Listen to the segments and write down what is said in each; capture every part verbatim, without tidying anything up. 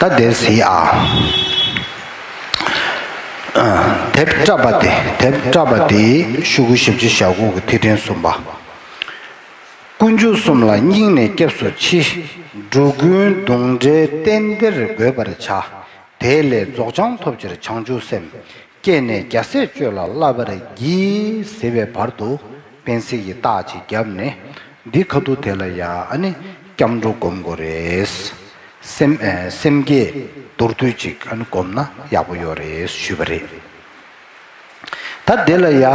ད་དེ་གཟིགས་ཨ། དེབ་བཀྲ་བ་དེ་དེབ་བཀྲ་བ་དེའི་ཤོག་གུ་བཞི་བཅུ་ཞེ་དགུ་གི་ཐིག་ཕྲེང་གསུམ་པ། དཀོན་མཆོག་གསུམ་ལ་སྙིང་ནས་སྐྱབས་སུ་མཆི། འགྲོ་ཀུན་གདུང་འདྲེའི་རྟེན་འདིར་འགོད་པར་བྱ། དེ་ལས་རྫོགས་བྱང་ཐོབ་ཕྱིར་བྱང་ཆུབ་སེམས། བསྐྱེད་ནས་རྒྱལ་སྲས་སྤྱོད་ལ་བསླབ་པར་བགྱི། ཟེར་བའི་བར་དུ་དཔེ་གཟིགས་ཀྱི་རྟགས་ཅིག་བརྒྱབ་ནས། འདི་ཁ་ཐུག་དེ་ལ་ཡ་ཨ་ནི་སྐྱབས་འགྲོ་སྒོམ་དགོས་རེད། སེམས་ཨེ་སེམས་བསྐྱེད་མདོར་བསྡུས་ཅིག་ཨ་ནི་སྒོམ་ན་ཡག་པོ་ཡོད་རེད་ཞུས་པ་རེད། ད་དེ་ལ་ཡ་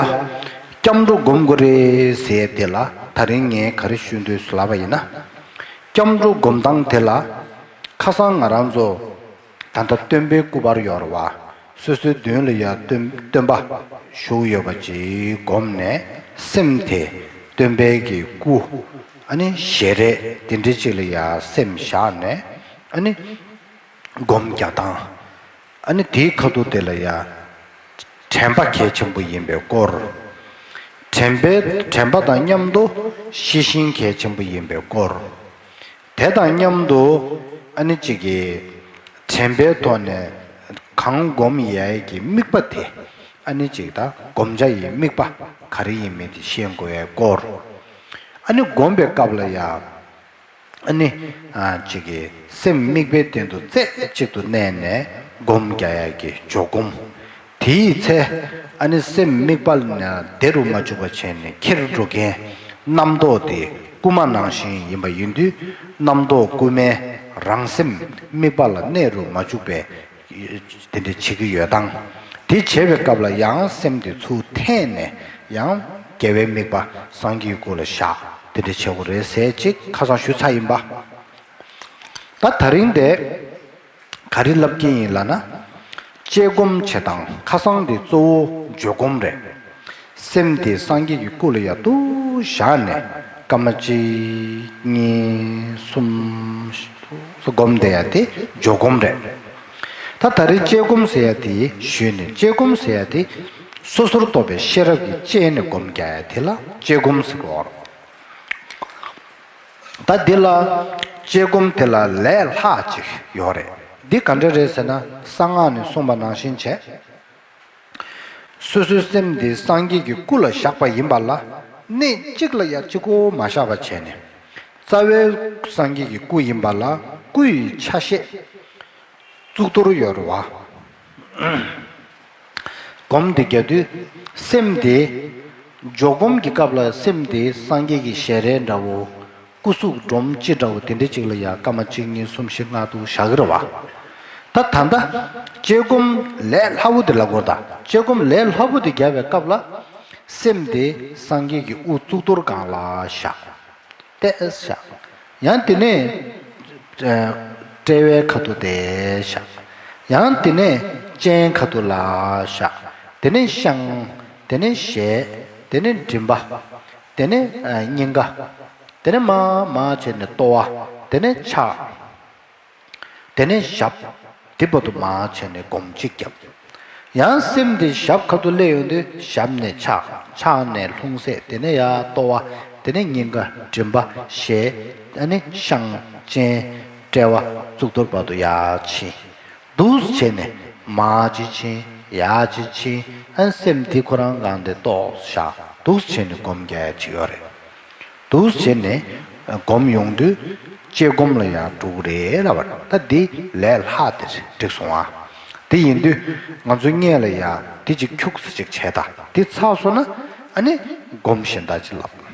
སྐྱབས་འགྲོ་སྒོམ་དགོས་རེད་ཟེར་དེ་ལ་ད་རིང་ངས་ག་རེ་ཞུ་འདོད་ལབ་པ་ཡིན་ན། སྐྱབས་འགྲོ་སྒོམ་སྟངས་དེ་ལ་ཁ་སང་ང་རང་ཚོ་ད་ལྟ་སྟོན་པའི་སྐུ་པར་ཡོད་རེད་བ། སོ་སོའི་མདུན་ལ་ཡ་སྟོན་སྟོན་པ་བཞུགས་ཡོད་པ་ཅིག་བསྒོམས་ནས་སེམས་དེ་སྟོན་པའི་གི་སྐུ་ཨ་ནི་ཞལ་རས་དེ་འདྲ་ཅིག་ལ་ཡ་སེམས་བཞག་ནས་ཨ་ནི་སྒོམ་རྒྱག་སྟངས། ཨ་ནི་དེའི་ཁ་ཐུག་དེ་ལ་ཡ་དྲན་པ་གལ་ཆེན་པོ་ཡིན་པའི་སྐོར། དྲན་པའི་དྲན་པ་དང་མཉམ་དུ་ཤེས་བཞིན་གལ་ཆེན་པོ་ཡིན་པའི་སྐོར། དེ་དང་མཉམ་དུ་ཨ་ནི་གཅིག་གི་དྲན་པའི་ཐོག་ནས་གང་སྒོམ་ཡས་ཀྱི་དམིགས་པ་དེ་ཨ་ནི་གཅིག་ད་སྒོམ་བྱ་ཡི་དམིགས་པ་ག་རེ་ཡིན་མིན་དེ་ཤེས་དགོས་པའི་སྐོར། ཨ་ནི་སྒོམ་པའི་སྐབས་ལ་ཡ་ཨ་ནི་ཨ་གཅིག་གི་སེམས་དམིགས་པའི་སྟེང་དུ་རྩེ་གཅིག་ཏུ་གནས་ནས་སྒོམ་རྒྱག་ཡས་ཀྱི་འཇོག་སྒོམ། དེའི་ཚེ་ཨ་ནི་སེམས་དམིགས་པ་ལ་བདེ་རུ་མ་བཅུག་པ་བྱས་ནས་ཁྱེར་འགྲོ་མཁན་རྣམ་རྟོག་དེ་རྐུན་མ་ནང་བཞིན་ཡིན་པ་ཡིན་དུས། རྣམ་རྟོག་རྐུན་མས་རང་སེམས་དམིགས་པ་ལ་གནས་རུ་མ་བཅུག་པའི་དེ་འདྲ་བྱེད་ཀྱི་ཡོད་སྟངས། དེ་བྱེད་པའི་སྐབས་ལ་ཡང་སེམས་དེ་ཚུར་འཐེན་ནས་ཡང་རྒྱལ་བའི་དམིགས་པ་སངས་རྒྱས་ཀྱི་སྐུ་ལ་བཞག་དེ་འདྲ་བྱེད་དགོས་རེད་ཟེར་ཅིག་ཁ་སང་ཞུས་ཚར་ཡིན་པ། ད་ད་རིང་དེ། ག་རེ་ལབ་ཀྱི་ཡིན་ལབ་ན། དཔྱད་སྒོམ་བྱེད་སྟངས་ཁ་སང་དེ་གཙོ་བོ་འཇོག་སྒོམ་རེད། སེམས་དེ་སངས་རྒྱས་ཀྱི་སྐུ་ལ་ཡ་ཏུ་བཞག་ནས་སྐར་མ་གཅིག་གཉིས་གསུམ་སྒོམ་བསྡད་ཡ་དེ་འཇོག་སྒོམ་རེད། ད་ད་རེས་དཔྱད་སྒོམ་ཟེར་ཡ་དེ་ཞུས་ནས་དཔྱད་སྒོམ་ཟེར་ཡ་དེ་སོ་སོར་རྟོག་པའི་ཤེས་རབ་ཀྱིས་དཔྱད་ནས་སྒོམ་རྒྱག་ཡ་དེ་ལ་དཔྱད་སྒོམ་ཟེར་གོ། ད་འདི་ལ་དཔྱད་སྒོམ་དེ་ལ་ལས་ལྷག་ཅིག་ཡོད་རེད། འདི་ག་འདྲ་རེད་ཟེར་ན་གསང་སྔགས་ནས་གསུངས་པ་ནང་བཞིན་བྱས། སོ་སོའི་སེམས་འདི་སངས་རྒྱས་ཀྱི་སྐུ་ལ་བཞག་པ་ཡིན་པ་ལ་གནས་གཅིག་ལ་ཡ་གཅིག་པོ་མ་བཞག་པ་བྱས་ནས། རྩ་བའི་སངས་རྒྱས་ཀྱི་སྐུ་ཡིན་པ་ལ་སྐུ་ཡི་ཆ་ཤས་གཙུག་ཏོར་ཡོད་རེད་བ། སྒོམ་དེ་རྒྱག་དུས་སེམས་དེ། འཇོག་སྒོམ་གྱི་སྐབས་ལ་སེམས་དེ་སངས་རྒྱས་ཀྱི་ཞལ་རས་འདྲ་བོ། སྐུ་གཟུགས་སྒྲོམ་གཅིག་འདྲ་བོ་དེ་འདྲ་གཅིག་ལ་ཡ་སྐར་མ་གཅིག་གཉིས་གསུམ་བཞི་ལྔ་དྲུག་བཞག་གི་རེད་བ། ད་ད་ལྟ་དཔྱད་སྒོམ་ལས་སླ་བོ་དེ་ལབ་དགོས་ད། དཔྱད་སྒོམ་ལས་སླ་བོ་དེ་རྒྱག་པའི་སྐབས་ལ་སེམས་དེ་སངས་རྒྱས་ཀྱི་དབུ་གཙུག་ཏོར་སྒང་ལ་བཞག་ཏེ་བཞག་ཡང་དེ་ནས་དཔྲལ་བའི་ཁ་ཐུག་དེ་བཞག་ཡང་དེ་ནས་སྤྱན་ཁ་ཐུག་ལ་བཞག་དེ་ནས་ཤངས། དེ་ནས་ཞལ། དེ་ནས་མགྲིན་པ། དེ་ནས་སྙིང་ག་དེ་ནས་མར་མར་བྱས་ནས་ལྟོ་བ། དེ་ནས་ཕྱག་དེ་ནས་ཞབས། དེ་བར་དུ་མར་བྱས་ནས་སྒོམ་གཅིག་བརྒྱབ། ཡང་སེམས་དེ་ཞབས་ཁ་ཐུག་སླེབས་ཡོང་དུས་ཞབས་ནས་ཕྱག་ཕྱག་ནས་ལྷུང་བཟེད། དེ་ནས་ཡར་ལྟོ་བ། དེ་ནས་སྙིང་ག་མགྲིན་པ་ཞལ། ཨ་ནི་ཤངས་སྤྱན། དཔྲལ་བ་གཙུག་ཏོར་བར་དུ་ཡར་ཕྱིན། འདུག་བྱས་ནས་མར་གཅིག་ཕྱིན། ཡར་གཅིག་ཕྱིན། ཨ་སེམས་དེ་ཁོ་རང་སྒང་དེ་ཏོག་བཞག་འདུག་བྱས་ནས་སྒོམ་རྒྱག་ཡ་ཅིག་ཡོད་རེད། འདུག་བྱས་ནས་སྒོམ་ཡོང་དུས་དཔྱད་སྒོམ་ལ་ཡང་འགྲོ་གི་རེད་ལབ་པ་རེད། ད་འདི་ལས་སླ་དེ་རེད། འགྲིག་སོང་ཨ། དེ་ཡིན་དུས་ང་ཚོ་སྔོན་ལ་ཡ་དེ་ཅིག་ཁྱུག་ཙམ་ཅིག་བྱས། ད་དེ་ཚར་སོང་ན་ཨ་ནི་སྒོམ་གཞན་དག་ཅིག་ལབ།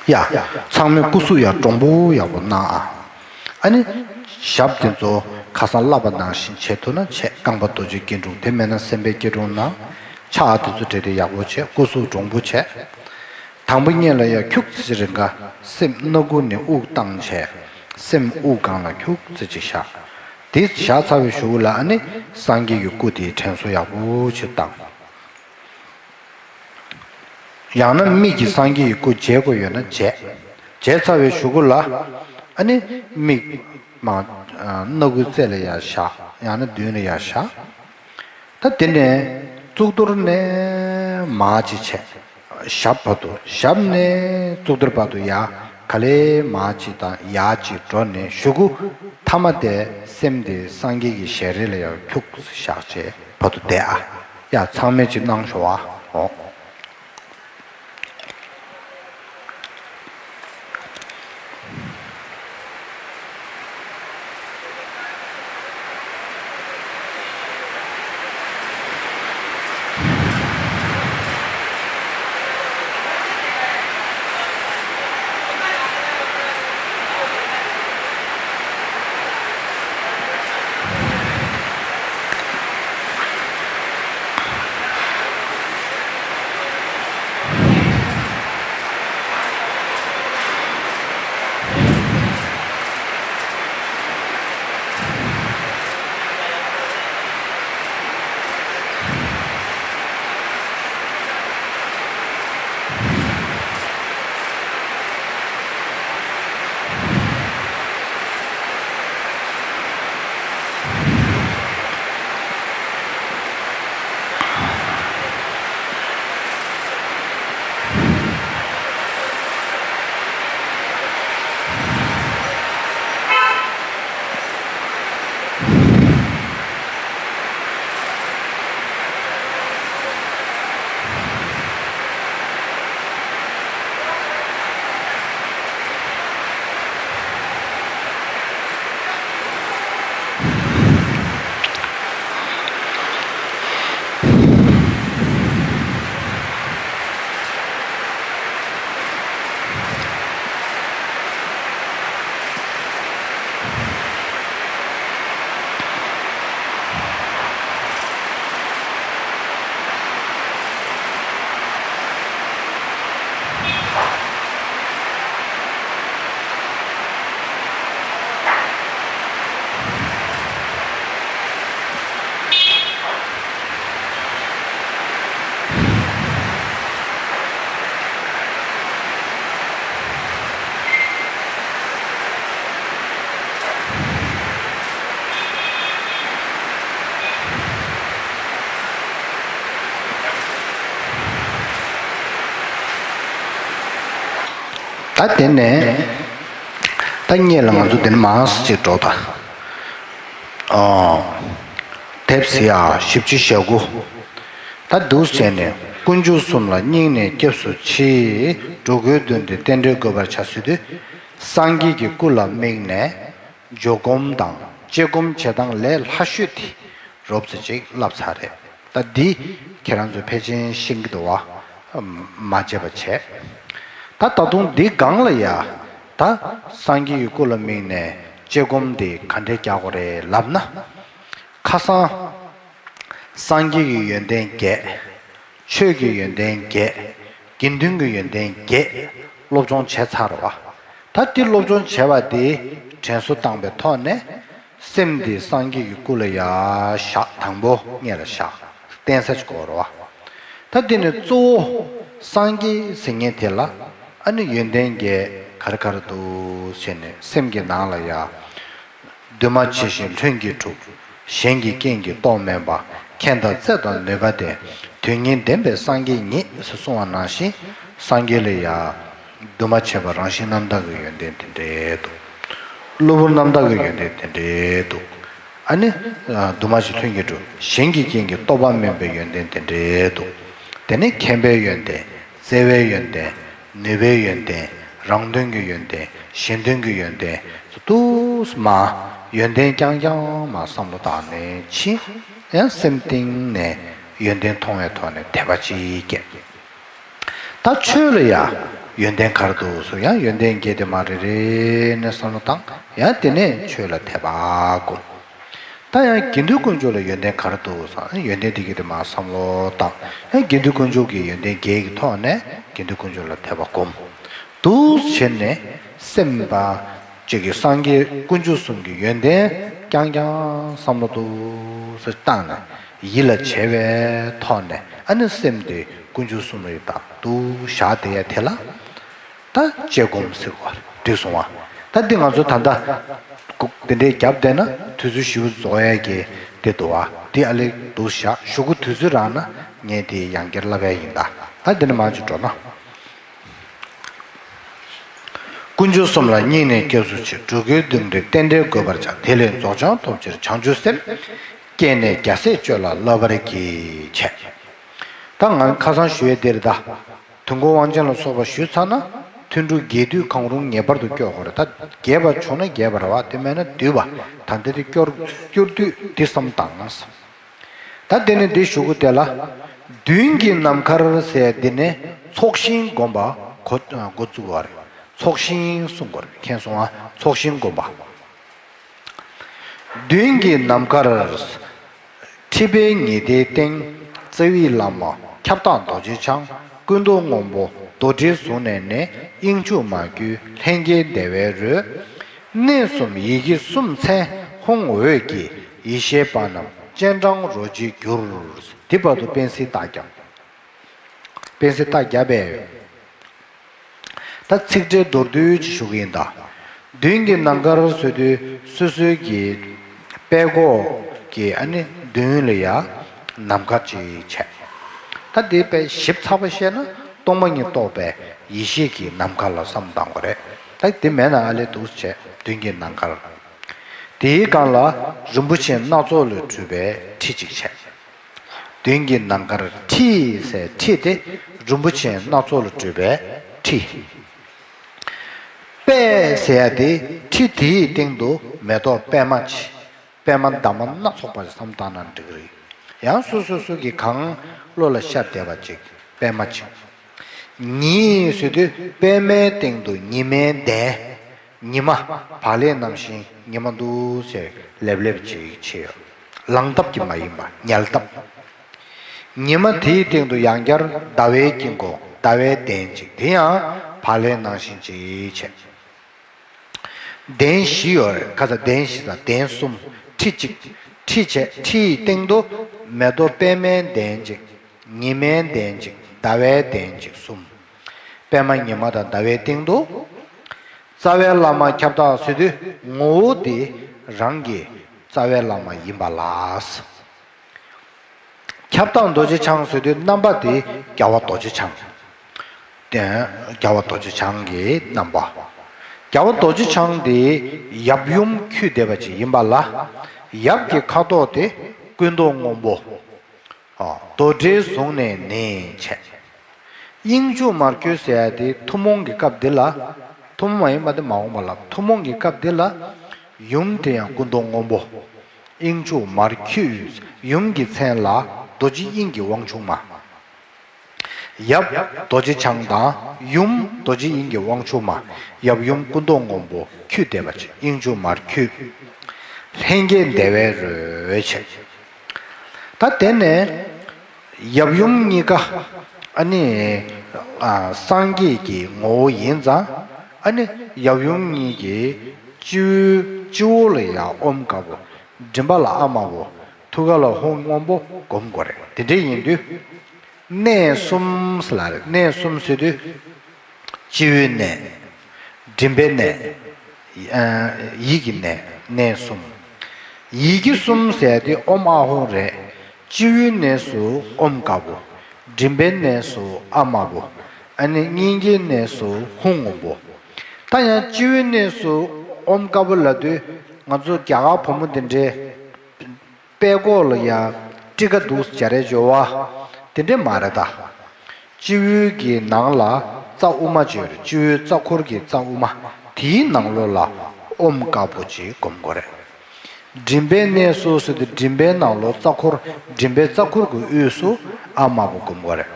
ཡ། ཚང་མས་སྐུ་གཟུགས་ཡ་དྲང་པོ་ཡག་པོ་གནང་ཨ། ཨ་ནི་ཞབས་དེ་ཚོ་ཁ་སང་བསླབ་པ་ནང་བཞིན་བྱེད་ཐུབ་ན་བྱེད། རྐང་པ་རྡོ་རྗེ་སྐྱིལ་ཀྲུང་། དེ་མེད་ན་སེམས་དཔའི་སྐྱིལ་ཀྲུང་གནང་། ཕྱག་དེ་ཚོ་དྲལ་ཏེ་ཡག་པོ་བྱེད། སྐུ་གཟུགས་དྲང་པོ་བྱེད། དང་པོ་ཉིད་ལ་ཡ་ཁྱུག་ཙམ་ཅིག་རིང་ག་སེམས་སྣ་ཁུག་ནས་དབུགས་བཏང་བྱས། སེམས་དབུགས་སྒང་ལ་ཁྱུག་ཙམ་ཅིག་བཞག་དེ་བཞག་ཚར་བའི་གཞུག་ལ་ཨ་ནི་སངས་རྒྱས་ཀྱི་སྐུ་དེའི་དྲན་གསོ་ཡག་པོ་ཅིག་བཏང་། ཡང་ན་མིག་གིས་སངས་རྒྱས་ཀྱི་སྐུ་མཇལ་དགོས་ཡོད་ན་མཇལ། མཇལ་ཚར་བའི་གཞུག་གུ་ལ་ཨ་ནི་མིག་མ་སྣ་ཁུག་རྩེ་ལ་ཡར་བཞག་ཡང་ན་མདུན་ལ་ཡར་བཞག་ད་དེ་ནས་གཙུག་ཏོར་ནས་མར་ཅིག་བྱས། ཞབས་བར་དུ་ཞབས་ནས་གཙུག་ཏོར་བར་དུ་ཡར་ག་ལེ་མར་གཅིག་དང་ཡར་གཅིག་འགྲོ་ནས་གཞུག་གུ་ཐ་མ་དེ་སེམས་དེ་སངས་རྒྱས་ཀྱི་ཞལ་རས་ལ་ཡར་འཁྱུག་བཞག་བྱས་བར་དུ་བསྡད་ཨ། ཡ་ཚང་མས་ཅིག་གནང་ཤོག་ཨ། འོ། ད་དེ་ནས་ད་སྔོན་ལ་ང་ཚོ་དེ་ནས་མང་སེ་ཅིག་འགྲོ་ད། ཨོ། དེབ་ཟེར་ཡ་བཞི་བཅུ་ཞེ་དགུ། ད་འདུག་བྱས་ནས་དཀོན་མཆོག་གསུམ་ལ་སྙིང་ནས་སྐྱབས་སུ་མཆི། འགྲོ་ཀུན་དོན་དུ་རྟེན་འབྲེལ་དགོད་པར་བྱ་ཟེར་དུས། སངས་རྒྱས་ཀྱི་སྐུ་ལ་དམིགས་ནས་འཇོག་སྒོམ་དང་དཔྱད་སྒོམ་བྱེད་སྟངས་ལས་སླ་ཤོས་དེ་རོབ་ཙམ་ཅིག་བསླབས་ཚར་རེད། ད་འདི་ཁྱེད་རང་ཚོ་ཕལ་ཆེར་ཤེས་ཀྱི་འདུག་བ། མ་བརྗེད་པ་བྱས། ད་ད་དུང་འདི་སྒང་ལ་ཡ། ད་སངས་རྒྱས་ཀྱི་སྐུ་ལ་དམིགས་ནས་དཔྱད་སྒོམ་འདི་ག་འདྲས་རྒྱག་དགོས་རེད་ལབ་ན། ཁ་སང་། སངས་རྒྱས་ཀྱི་ཡོན་ཏན་བརྒྱད། ཆོས་ཀྱི་ཡོན་ཏན་བརྒྱད། དགེ་འདུན་གྱི་ཡོན་ཏན་བརྒྱད། སློབ་སྦྱོང་བྱས་ཚར་བ། ད་འདི་སློབ་སྦྱོང་བྱས་པ་དེ་དྲན་གསོ་བཏང་པའི་ཐོག་ནས། སེམས་དེ་སངས་རྒྱས་ཀྱི་སྐུ་ལ་ཡར་བཞག་དང་པོ་སྔོན་ལ་བཞག་བརྟེན་ས་ཅིག་དགོས་རེད་བ། ད་དེ་ནས་གཙོ་བོ་སངས་རྒྱས་ཟེར་མཁན་དེ་ལ་ཨ་ནི་ཡོན་ཏན་བརྒྱད་ག་རེ་ག་རེ་འདུག་ཟེར་ནས་སེམས་ཀྱི་ནང་ལ་ཡ། འདུས་མ་བྱས་ཤིང་ལྷུན་གྱིས་གྲུབ། གཞན་གྱི་རྐྱེན་གྱིས་རྟོགས་མེད་པ། མཁྱེན་དང་རྩལ་དང་ནུས་པ་ལྡན། དོན་གཉིས་ལྡན་པའི་སངས་རྒྱས་ཉིད་ཟེར་གསུངས་པ་ནང་བཞིན་སངས་རྒྱས་ལ་ཡ། འདུས་མ་བྱས་པ་རང་བཞིན་རྣམ་དག་གི་ཡོན་ཏན་དེ་འདྲའི་འདུག་གློ་བུར་རྣམ་དག་གི་ཡོན་ཏན་དེ་འདྲའི་འདུག་ཨ་ནི། འདུས་མ་བྱས་ལྷུན་གྱིས་གྲུབ། གཞན་གྱི་རྐྱེན་གྱིས་རྟོགས་པ་དམན་པའི་ཡོན་ཏན་དེ་འདྲའི་འདུག་དེ་ནས་མཁྱེན་པའི་ཡོན་ཏན། བརྩེ་བའི་ཡོན་ཏན། ནུས་པའི་ཡོན་ཏན། རང་དོན་གྱི་ཡོན་ཏན། གཞན་དོན་གྱི་ཡོན་ཏན། དུས་མ། ཡོན་ཏན་རྐྱང་རྐྱང་མ་བསམ་བློ་བཏང་ནས་ཕྱིན། ཡང་སེམས་གཏིང་ནས་ཡོན་ཏན་མཐོང་བའི་ཐོག་ནས་དད་པ་ཅིག་སྐྱེ། ད་ཆོས་ལ་ཡང་ཡོན་ཏན་ག་རེ་འདུག་ཟེར་ཡང་ཡོན་ཏན་བརྒྱད་དེ་མར་རེ་རེ་ནས་བསམ་བློ་བཏང་། ཡང་དེ་ནས་ཆོས་ལ་དད་པ་སྒོམ། ད་ཡང་དགེ་འདུན་དཀོན་མཆོག་ལ་ཡོན་ཏན་ག་རེ་འདུག་ཟེར་ཡོན་ཏན་དེ་གི་དེ་མར་བསམ་བློ་བཏང་། ཡང་དགེ་འདུན་དཀོན་མཆོག་གི་ཡོན་ཏན་བརྒྱད་ཀྱི་ཐོག་ནས་དགེ་འདུན་དཀོན་མཆོག་ལ་དད་པ་སྒོམ། འདུག་བྱས་ནས་སེམས་པ་གཅིག་གི་སངས་རྒྱས་དཀོན་མཆོག་གསུམ་གྱི་ཡོན་ཏན་རྐྱང་རྐྱང་བསམ་བློ་འདུག་སེ་བཏང་ནས་ཡིད་ལ་བྱེད་པའི་ཐོག་ནས་ཨ་ནི་སེམས་དེ་དཀོན་མཆོག་གསུམ་ལ་ཡིད་དང་འདུག་བཞག་བསྡད་ཡ་དེ་ལ། ད་དཔྱད་སྒོམ་ཟེར་བ་འགྲིག་སོང་བ། ད་འདི་ང་ཚོ་ད་ལྟ་དེ་འདྲའི་རྒྱབ་བསྡད་ན་དུས་ཚོད་ཞེ་པོ་རྫོགས་ཡ་གི་དེ་འདུག་བ། འདི་ཨ་ལེ་འདུག་བཞག་གཞུག་གུ་དུས་ཚོད་རག་ན་ངས་དེ་ཡང་བསྐྱར་ལབ་ཡ་ཡིན་ད། ད་ ད་འདི་ནས་མར་ཅིག་འགྲོ་ན། ཀུན་འབྱུང་གསུམ་ལ་སྙིང་ནས་སྐྱབས་སུ་མཆི། འགྲོ་ཀུན་དོན་འགྲུབ་རྟེན་འབྲེལ་དགོས་པར་བྱ། དེ་ལས་རྫོགས་བྱང་ཐོབ་ཕྱིར་བྱང་ཆུབ་སེམས། བསྐྱེད་ནས་རྒྱལ་སྲས་སྤྱོད་ལ་བསླབ་པར་བགྱི། བྱས། ད་ང་ཁ་སང་ཞུ་ཡས་འདིར་ད། དུས་འཁོར་དབང་ཆེན་ལ་སོགས་པ་ཞུས་ཚར་ན། ཐུན་དྲུག་རྒྱས་བསྡུས་གང་རུང་ངེས་པར་དུ་སྐྱོར་དགོས་རེད། ད་རྒྱས་པ་བྱུང་ན་རྒྱས་པ་རེད་བ། དེ་མེད་ན་བསྡུས་པ། ད་འདི་དེ་སྐྱོར་སྐྱོར་དུས་འདི་བསམ་བཏང་ན། ད་དེ་ནས་འདི་ཞུ་གི་དེ་ལ། མདུན་གྱི་ནམ་མཁར་ཟེར་འདི་ནས་ཚོགས་ཞིང་བསྒོམ་པ་གོ་འགོ་བཙུགས་པ་རེད། ཚོགས་ཞིང་གསུང་དགོས་རེད། མཁྱེན་སོང་ང་། ཚོགས་ཞིང་བསྒོམ་པ། མདུན་གྱི་ནམ་མཁར། ཁྲི་པའི་ཉི་ཟླའི་སྟེང་། རྩ་བའི་བླ་མ་ཁྱབ་བདག་རྡོ་རྗེ་འཆང་། སྐུ་མདོག་སྔོན་པོ་རྡོར་དྲིལ་བཟུང་ནས་ནི། དབྱིངས་ཕྱུག་མར་འཁྱུད་ལྷན་སྐྱེས་བདེ་བའི་རོས། གནས་གསུམ་ཡི་གེ་གསུམ་མཚན་ཧཱུྃ་འོད་ཀྱིས། ཡེ་ཤེས་དཔལ་རྣམས་སྤྱན་དྲངས་རོ་གཅིག་གྱུར། འདི་བར་དུ་དཔེ་གཟེངས་རྟགས་བརྒྱབ། དཔེ་གཟེངས་རྟགས་བརྒྱབ་པས། ད་ཚིག་འགྲེལ་མདོར་བསྡུས་ཅིག་ཞུ་གི་ཡིན་ད། མདུན་གྱི་ནམ་མཁར་ཟེར་དུས་སོ་སོའི་གི་པད་ཀོག་གི་ཨ་ནི་མདུན་ལ་ཡ་ནམ་མཁར་ཅིག་བྱས། ད་དེ་དཔེ་ཞིབ་ཚགས་པ་བཤད་ན་སྟོང་པ་ཉིད་རྟོགས་པའི་ཡེ་ཤེས་ཀྱི་ནམ་མཁའ་ལ་བསམ་བཏང་དགོས་རེད། ད་དེ་མེད་ན་ཨ་ལས་འདུག་བྱས། མདུན་གྱི་ནམ་མཁར། དེའི་སྒང་ལ་རིན་པོ་ཆེ་སྣ་ཚོགས་ལས་གྲུབ་པའི་ཁྲི་གཅིག་བྱས། མདུན་གྱི་ནམ་མཁར་ཁྲི་ཟེར། ཁྲི་དེ་རིན་པོ་ཆེ་སྣ་ཚོགས་ལས་གྲུབ་པའི་ཁྲི། པད་ཟེར་ཡ་དེ་ཁྲི་དེའི་སྟེང་དུ་མེ་ཏོག་པད་མ་ཅིག་པད་མ་འདབ་མ་སྣ་ཚོགས་པ་ཞིག་བསམ་བཏང་ན་འགྲིག་གི་རེད། ཡང་སོ་སོ་སོ་གི་གང་བློ་ལ་ཤར་བསྡད་པ་ཅིག་པད་མ་ཅིག་ཉི་ཟེར་དུས་པད་མའི་སྟེང་དུ་ཉི་མའི་གདན། ཉི་མ། བག་ལེབ་ནང་བཞིན་ཉི་མ་འདུག་ཟེར་ལེབ་ལེབ་ཅིག་བྱས་ཡོད། ལངས་སྟབས་ཀྱིས་མ་ཡིན་པ་ཉལ་སྟབས། ཉི་མ་དེའི་སྟེང་དུ་ཡང་བསྐྱར་ཟླ་བའི་དཀྱིལ་འཁོར་ཟླ་བའི་གདན་ཅིག་དེ་ཡང་བག་ལེབ་ནང་བཞིན་ཅིག་བྱས། གདན་བཞི་ཡོད་རེད། ཁ་ས་གདན་བཞི་དང་གདན་གསུམ། ཁྲི་གཅིག་ཁྲི་བྱས། ཁྲིའི་སྟེང་དུ་མེ་ཏོག་པད་མའི་གདན་གཅིག་ཉི་མའི་གདན་གཅིག་ཟླ་བའི་གདན་གཅིག་གསུམ། པད་མ་ཉི་མ་དང་ཟླ་བའི་སྟེང་དུ། རྩ་བའི་བླ་མ་ཁྱབ་བདག་ཟེར་དུས་ངོ་བོ་དེ་རང་གི་རྩ་བའི་བླ་མ་ཡིན་པ་ལ། ཁྱབ་བདག་རྡོ་རྗེ་འཆང་ཟེར་དུས་རྣམ་པ་དེ་རྒྱལ་བ་རྡོ་རྗེ་འཆང་། དེ་རྒྱལ་བ་རྡོ་རྗེ་འཆང་གི་རྣམ་པ། རྒྱལ་བ་རྡོ་རྗེ་འཆང་དེ་ཡབ་ཡུམ་འཁྱུད་བསྡད་པ་ཅིག་ཡིན་པ་ལ། ཡབ་ཀྱི་ཁ་དོག་དེ་སྐུ་མདོག་སྔོན་པོ། རྡོར་དྲིལ་བཟུང་ནས་ནི་བྱས། དབྱིངས་ཕྱུག་མར་འཁྱུད་ཟེར་ཡ་དེ་ཐུན་མོང་གི་སྐབས་འདི་ལ། ཐུན་མོང་མ་ཡིན་པ་དེ་མ་འོངས་པ་ལ། ཐུན་མོང་གི་སྐབས་འདི་ལ། ཡུམ་དེ་ཡང་སྐུ་མདོག་སྔོན་པོ། དབྱིངས་ཕྱུག་མར་འཁྱུད། ཡུམ་གྱི་མཚན་ལ་རྡོ་རྗེ་དབྱིངས་ཀྱི་དབང་ཕྱུག་མ། ཡབ་རྡོ་རྗེ་འཆང་དང་ཡུམ་རྡོ་རྗེ་དབྱིངས་ཀྱི་དབང་ཕྱུག་མ། ཡབ་ཡུམ་སྐུ་མདོག་སྔོན་པོ་འཁྱུད་བསྡད་པ་ཅིག་དབྱིངས་ཕྱུག་མར་འཁྱུད། ལྷན་སྐྱེས་བདེ་བའི་རོས་བྱས། ད་དེ་ནས་ཡབ་ཡུམ་གཉིས་ཀ་ཨ་ནི་ཨ་སངས་རྒྱས་ཀྱི་ངོ་བོ་ཡིན་ཙང་། ཨ་ནི་ཡབ་ཡུམ་གཉིས་ཀྱི་སྤྱི་བོའི་སྤྱི་བོ་ལ་ཡང་ཨོཾ་དཀར་པོ། མགྲིན་པ་ལ་ཨ་དམར་པོ། ཐུགས་ཀ་ལ་ཧཱུྃ་སྔོན་པོ་སྒོམ་དགོས་རེད། དེ་འདྲ་ཡིན་དུས། གནས་གསུམ་ཟེར་ལ་རེད། གནས་གསུམ་ཟེར་དུས། སྤྱི་བོའི་གནས། མགྲིན་པའི་གནས། ཨ་ཡིད་ཀྱི་གནས། གནས་གསུམ། ཡི་གེ་གསུམ་ཟེར་དེ་ཨོཾ་ཨཱཿཧཱུྃ་རེད། སྤྱི་བོའི་གནས་སུ་ཨོཾ་དཀར་པོ། མགྲིན་པའི་གནས་སུ་ཨ་དམར་པོ། ཨ་ནི་སྙིང་གའི་གནས་སུ་ཧཱུྃ་སྔོན་པོ། ད་ཡང་སྤྱི་བོའི་གནས་སུ་ཨོཾ་དཀར་པོ་ལབ་དུས་ང་ཚོ་རྒྱ་གར་བུ་མོ་འདི་འདྲའི། པད་ཀོག་ལ་ཡ་སྤྲི་ཀ་འདུག་སྦྱར་རེ་འཇོ་བ། དེ་འདྲས་མ་རེད་ད། སྤྱི་བོའི་གི་ནང་ལ་རྩ་དབུ་མ་ཅིག་ཡོད་རེད། སྤྱི་བོའི་རྩ་འཁོར་གྱི་རྩ་དབུ་མ། དེའི་ནང་ལོགས་ལ་ཨོཾ་དཀར་པོ་ཅིག་སྒོམ་དགོས་རེད། མགྲིན་པའི་གནས་སུ་ཟེར་དུས་མགྲིན་པའི་ནང་ལོགས་རྩ་འཁོར། མགྲིན་པའི་རྩ་འཁོར་གྱི་དབུས་སུ་ཨ་དམར་པོ་སྒོམ་དགོས་རེད།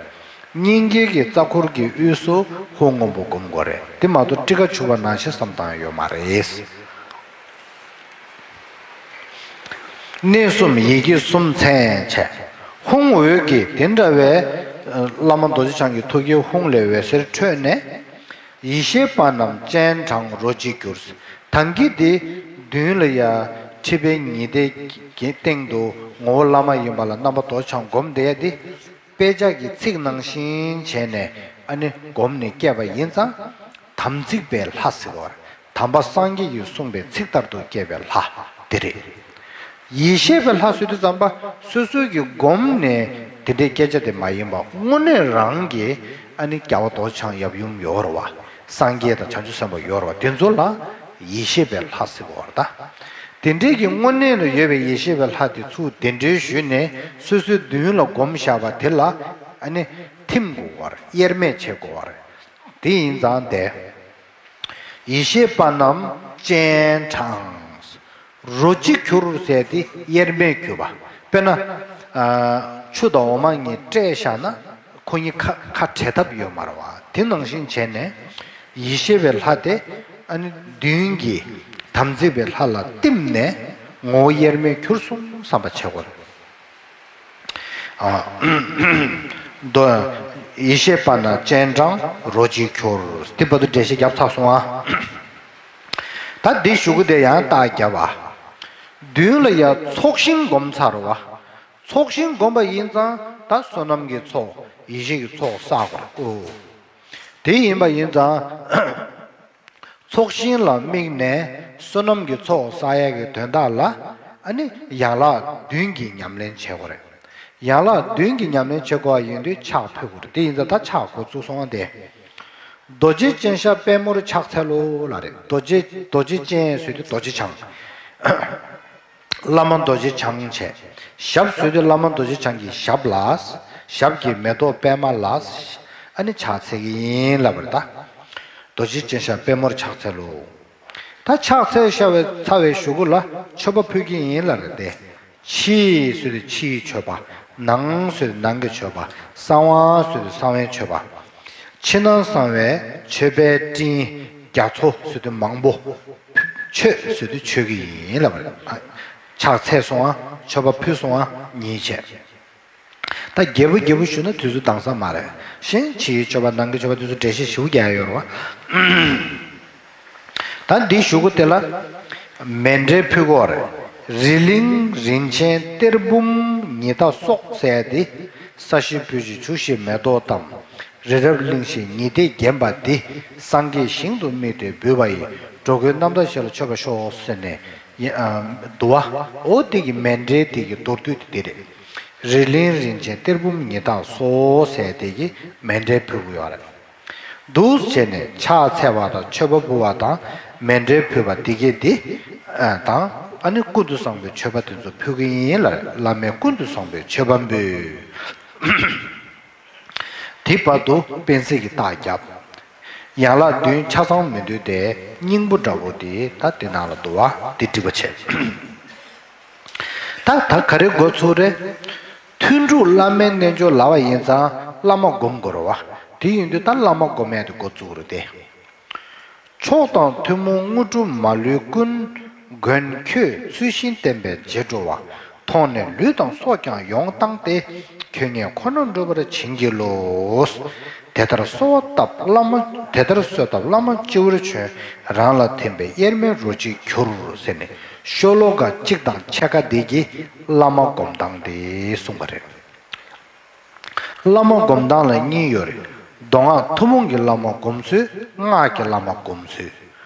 སྙིང་གའི་གི་རྩ་འཁོར་གྱི་དབུས་སུ་ཧཱུྃ་སྔོན་པོ་སྒོམ་དགོས་རེད། དེ་མ་གཏོགས་སྤྲི་ཀ་འཆུ་བ་ནང་བཞིན་བསམ་བཏང་ཡོད་མ་རེད། གནས་གསུམ་ཡི་གེ་གསུམ་མཚན་བྱས། ཧཱུྃ་འོད་ཀྱིས་དེ་འདྲ་བའི་བླ་མ་རྡོ་རྗེ་འཆང་གི་ཐུགས་ཀའི་ཧཱུྃ་ལས་འོད་ཟེར་འཕྲོས་ནས། ཡེ་ཤེས་དཔལ་རྣམས་སྤྱན་དྲངས་རོ་གཅིག་གྱུར། ཐང་གི་དེ་མདུན་ལ་ཡ་ཁྲི་པའི་ཉི་ཟླའི་སྟེང་དུ་ངོ་བོ་བླ་མ་ཡིན་པ་ལ་རྣམ་པ་རྡོ་རྗེ་འཆང་སྒོམ་བསྡད་ཡ་དེ། དཔེ་ཆ་གི་ཚིག་ནང་བཞིན་བྱས་ནས་ཨ་ནི་སྒོམ་ནས་བསྐྱེད་པ་ཡིན་ཙང་། དམ་ཚིག་པའི་ལྷ་ཟེར་བ། དམ་པ་སངས་རྒྱས་ཀྱིས་གསུངས་པའི་ཚིག་ལྟར་དུ་བསྐྱེད་པའི་ལྷ་དེ་རེད། ཡེ་ཤེས་པའི་ལྷ་ཟེར་དུས་ཙམ་པ་སོ་སོ་གི་སྒོམ་ནས་ དེ་འདྲའི་སྐད་ཆ་དེ་མ་ཡིན་པ་དངོས་གནས་རང་གི་ཨ་ནི་རྒྱལ་བ་རྡོ་རྗེ་འཆང་ཡབ་ཡུམ་ཡོད་རེད་བ། སངས་རྒྱས་དང་བྱང་ཆུབ་སེམས་དཔའ་ཡོད་རེད་བ། དེ་ཚོ་ལ་ཡེ་ཤེས་པའི་ལྷ་ཟེར་གོ་རེད་ད། དེ་འདྲའི་གི་དངོས་གནས་ལ་ཡོད་པའི་ཡེ་ཤེས་པའི་ལྷ་དེ་ཚུར་གདན་འདྲེན་ཞུས་ནས་སོ་སོའི་མདུན་ལ་སྒོམ་བཞག་པ་དེ་ལ་ཨ་ནི་ཐིམ་དགོས་པ་རེད། དབྱེར་མེད་བྱེད་དགོས་པ་རེད། དེ་ཡིན་ཙང་དེ། ཡེ་ཤེས་པ་རྣམས་སྤྱན་དྲངས། རོ་གཅིག་གྱུར་ཟེར་དེ་དབྱེར་མེད་གྱུར་པ། དཔེར་ན། ཨ། ཆུ་དང་འོ་མ་གཉིས་སྤྲད་བཞག་ན་ཁོ་གཉིས་ཁ་ཁ་བྲལ་ཐབས་ཡོད་མ་རེད་བ། དེ་ནང་བཞིན་བྱས་ནས་ཡེ་ཤེས་པའི་ལྷ་དེ་ཨ་ནི་མདུན་གྱི་དམ་ཚིག་པའི་ལྷ་ལ་བསྟིམ་ནས་ངོ་བོ་དབྱེར་མེད་གྱུར་སོང་བསམ་པ་བྱེད་དགོས་རེད། ཨ། མདོ། ཡེ་ཤེས་པ་རྣམས་སྤྱན་དྲངས་རོ་གཅིག་གྱུར། འདི་བར་དུ་འགྲེལ་བཤད་བརྒྱབ་ཚར་སོང་ཨ། ད་འདི་གཞུག་གུ་དེ་ཡང་རྟགས་བརྒྱབ་པ། མདུན་ལ་ཡང་ཚོགས་ཞིང་བསྒོམས་ཚར་བ། ཚོགས་ཞིང་བསྒོམས་པ་ཡིན་ཙང་ད་བསོད་ནམས་ཀྱི་ཚོགས་ཡེ་ཤེས་ཀྱི་ཚོགས་བསགས་དགོས་རེད། དེ་ཡིན་པ་ཡིན་ཙང་། ཚོགས་ཞིང་ལ་དམིགས་ནས་བསོད་ནམས་ཀྱི་ཚོགས་བསགས་ཡས་ཀྱི་དོན་དག་ལ་ཨ་ནི་ཡན་ལག་བདུན་གྱི་ཉམས་ལེན་བྱེད་དགོས་རེད། ཡན་ལག་བདུན་གྱི་ཉམས་ལེན་བྱེད་དགོས་པ་ཡིན་དུས་ཕྱག་ཕུལ་དགོས་རེད། དེ་ཡིན་ཙང་ད་ཕྱག་འགོ་བཙུགས་སོང་བ་དེ། རྡོ་རྗེ་ཅན་ཞབས་པད་མོར་ཕྱག་འཚལ་ལོ་ལབ་རེད། རྡོ་རྗེ་རྡོ་རྗེ་ཅན་ཟེར་དུས་རྡོ་རྗེ་འཆང་། བླ་མ་རྡོ་རྗེ་འཆང་བྱས། ཞབས་ཟེར་དུས་བླ་མ་རྡོ་རྗེ་འཆང་གི་ཞབས་ལ། ཞབས་ཀྱི་མེ་ཏོག་པད་མ་ལ། ཨ་ནི་ཕྱག་འཚལ་གྱི་ཡིན་ལབ་པ་རེད་ད། རྡོ་རྗེ་ཅན་ཞབས་པད་མོར་ཕྱག་འཚལ་ལོ། ད་ཕྱག་འཚལ་ཤ་བའི་ཚར་བའི་གཞུག་གུ་ལ་མཆོད་པ་ཕུལ་གྱི་ཡིན་ལབ་རེད་དེ། ཕྱི་ཟེར་དུས་ཕྱིའི་མཆོད་པ། ནང་ཟེར་དུས་ནང་གི་མཆོད་པ། གསང་བ་ཟེར་དུས་གསང་བའི་མཆོད་པ། ཕྱི་ནང་གསང་བའི་མཆོད་པའི་སྤྲིན་རྒྱ་མཚོ་ཟེར་དུས་མང་པོ། མཆོད་ཟེར་དུས་མཆོད་ཀྱི་ཡིན་ལབ་པ་རེད། ཕྱག་འཚལ་སོང་ཨ། མཆོད་པ་ཕུལ་སོང་ཨ། གཉིས་བྱས། ད་རྒྱས་པོ་རྒྱས་པོ་ཞུས་ན་དུས་ཚོད་འདང་ས་མ་རེད། གཞན་ཕྱིའི་མཆོད་པ་ནང་གི་མཆོད་པ་དེ་ཚོ་འགྲེལ་བཤད་ཞིབ་རྒྱག་ཡ་ཡོད་རེད་བ། ད་འདིའི་གཞུག་གུ་དེ་ལ་མཎྜལ་ཕུལ་དགོས་རེད། རི་གླིང་རིན་ཆེན་གཏེར་བུམ་ཉི་ཟླ་སོགས་ཟེར་ཏེ། ས་གཞི་སྤོས་ཀྱི་ཆུ་བཞི་མེ་ཏོག་བསྣམས། རི་རབ་གླིང་བཞི་ཉི་ཟླས་བརྒྱན་པ་འདི། སངས་རྒྱས་ཞིང་དུ་དམིགས་ཏེ་འབུལ་བ་ཡི། འགྲོ་ཀུན་རྣམ་དག་བཞི་ལ་མཆོད་པར་ཤོག་ཟེར་ནས། ཡ། འདུལ་བ། འོ་དེ་གི་མཎྜལ་དེ་གི་མདོར་བསྡུས་དེ་དེ་རེད། རི་གླིང་རིན་ཆེན་གཏེར་བུམ་ཉི་ཟླ་སོགས་ཟེར་དེ་གི་མཎྜལ་ཕུལ་གི་ཡོད་རེད། འདུག་བྱས་ནས་ཕྱག་འཚལ་བ་དང་མཆོད་པ་ཕུལ་བ་དང་མཎྜལ་ཕུལ་བ་དེ་གས་དེ་དང་ཨ་ནི་ཀུན་ཏུ་བཟང་པོའི་མཆོད་པ་དེ་ཚོ་ཕུལ་གི་ཡིན་ལ། བླ་མའི་ཀུན་ཏུ་བཟང་པོའི་མཆོད་པ་འབུལ། དེ་བར་དུ་པཎ་ཚེ་གི་རྟགས་བརྒྱབ། ཡན་ལག་བདུན་ཆ་ཚང་མི་འདུག་སྟེ་སྙིང་པོ་འདྲ་བོ་དེ་ད་དེ་ནང་ལ་འདུག་བ་དེ་འགྲིག་པ་བྱས། ད་ད་ག་རེ་འགོ་ཚུགས་རེད། ཐུན་དྲུག་བླ་མའི་རྣལ་འབྱོར་ལབ་པ་ཡིན་ཙང་བླ་མ་སྒོམ་དགོས་རེད་བ། དེ་ཡིན་དུས་ད་བླ་མ་སྒོམ་ཡས་དེ་འགོ་བཙུགས་རེད་དེ། མཆོག་དང་ཐུན་མོང་དངོས་གྲུབ་མ་ལུས་ཀུན། མགོན་ཁྱོད་ཚུལ་བཞིན་བསྟེན་པས་རྗེས་འགྲོ་བ། མཐོང་ནས་ལུས་དང་སྲོག་ཀྱང་ཡོངས་བཏང་སྟེ། ཁྱོད་ཉིད་ཁོ་ནར་འགྲུབ་པར་བྱིན་གྱིས་རློབས། དེ་ལྟར་གསོལ་བ་བཏབ་བླ་མ། དེ་ལྟར་གསོལ་བཏབ་བླ་མ་སྤྱི་བོར་བྱོན། རང་ལ་ཐིམ་པས་དབྱེར་མེད་རོ་གཅིག་གྱུར་ཟེར་ནས་ཤོ་ལོ་ཀ་གཅིག་དང་ཕྱེད་ཀ་འདི་གིས་བླ་མ་སྒོམ་སྟངས་དེ་གསུངས་པ་རེད། བླ་མ་སྒོམ་སྟངས་ལ་གཉིས་ཡོད་རེད། མདོ་སྔགས་ཐུན་མོང་གི་བླ་མ་སྒོམ་ཚུལ། སྔགས་ཀྱི་བླ་མ་སྒོམ་ཚུལ།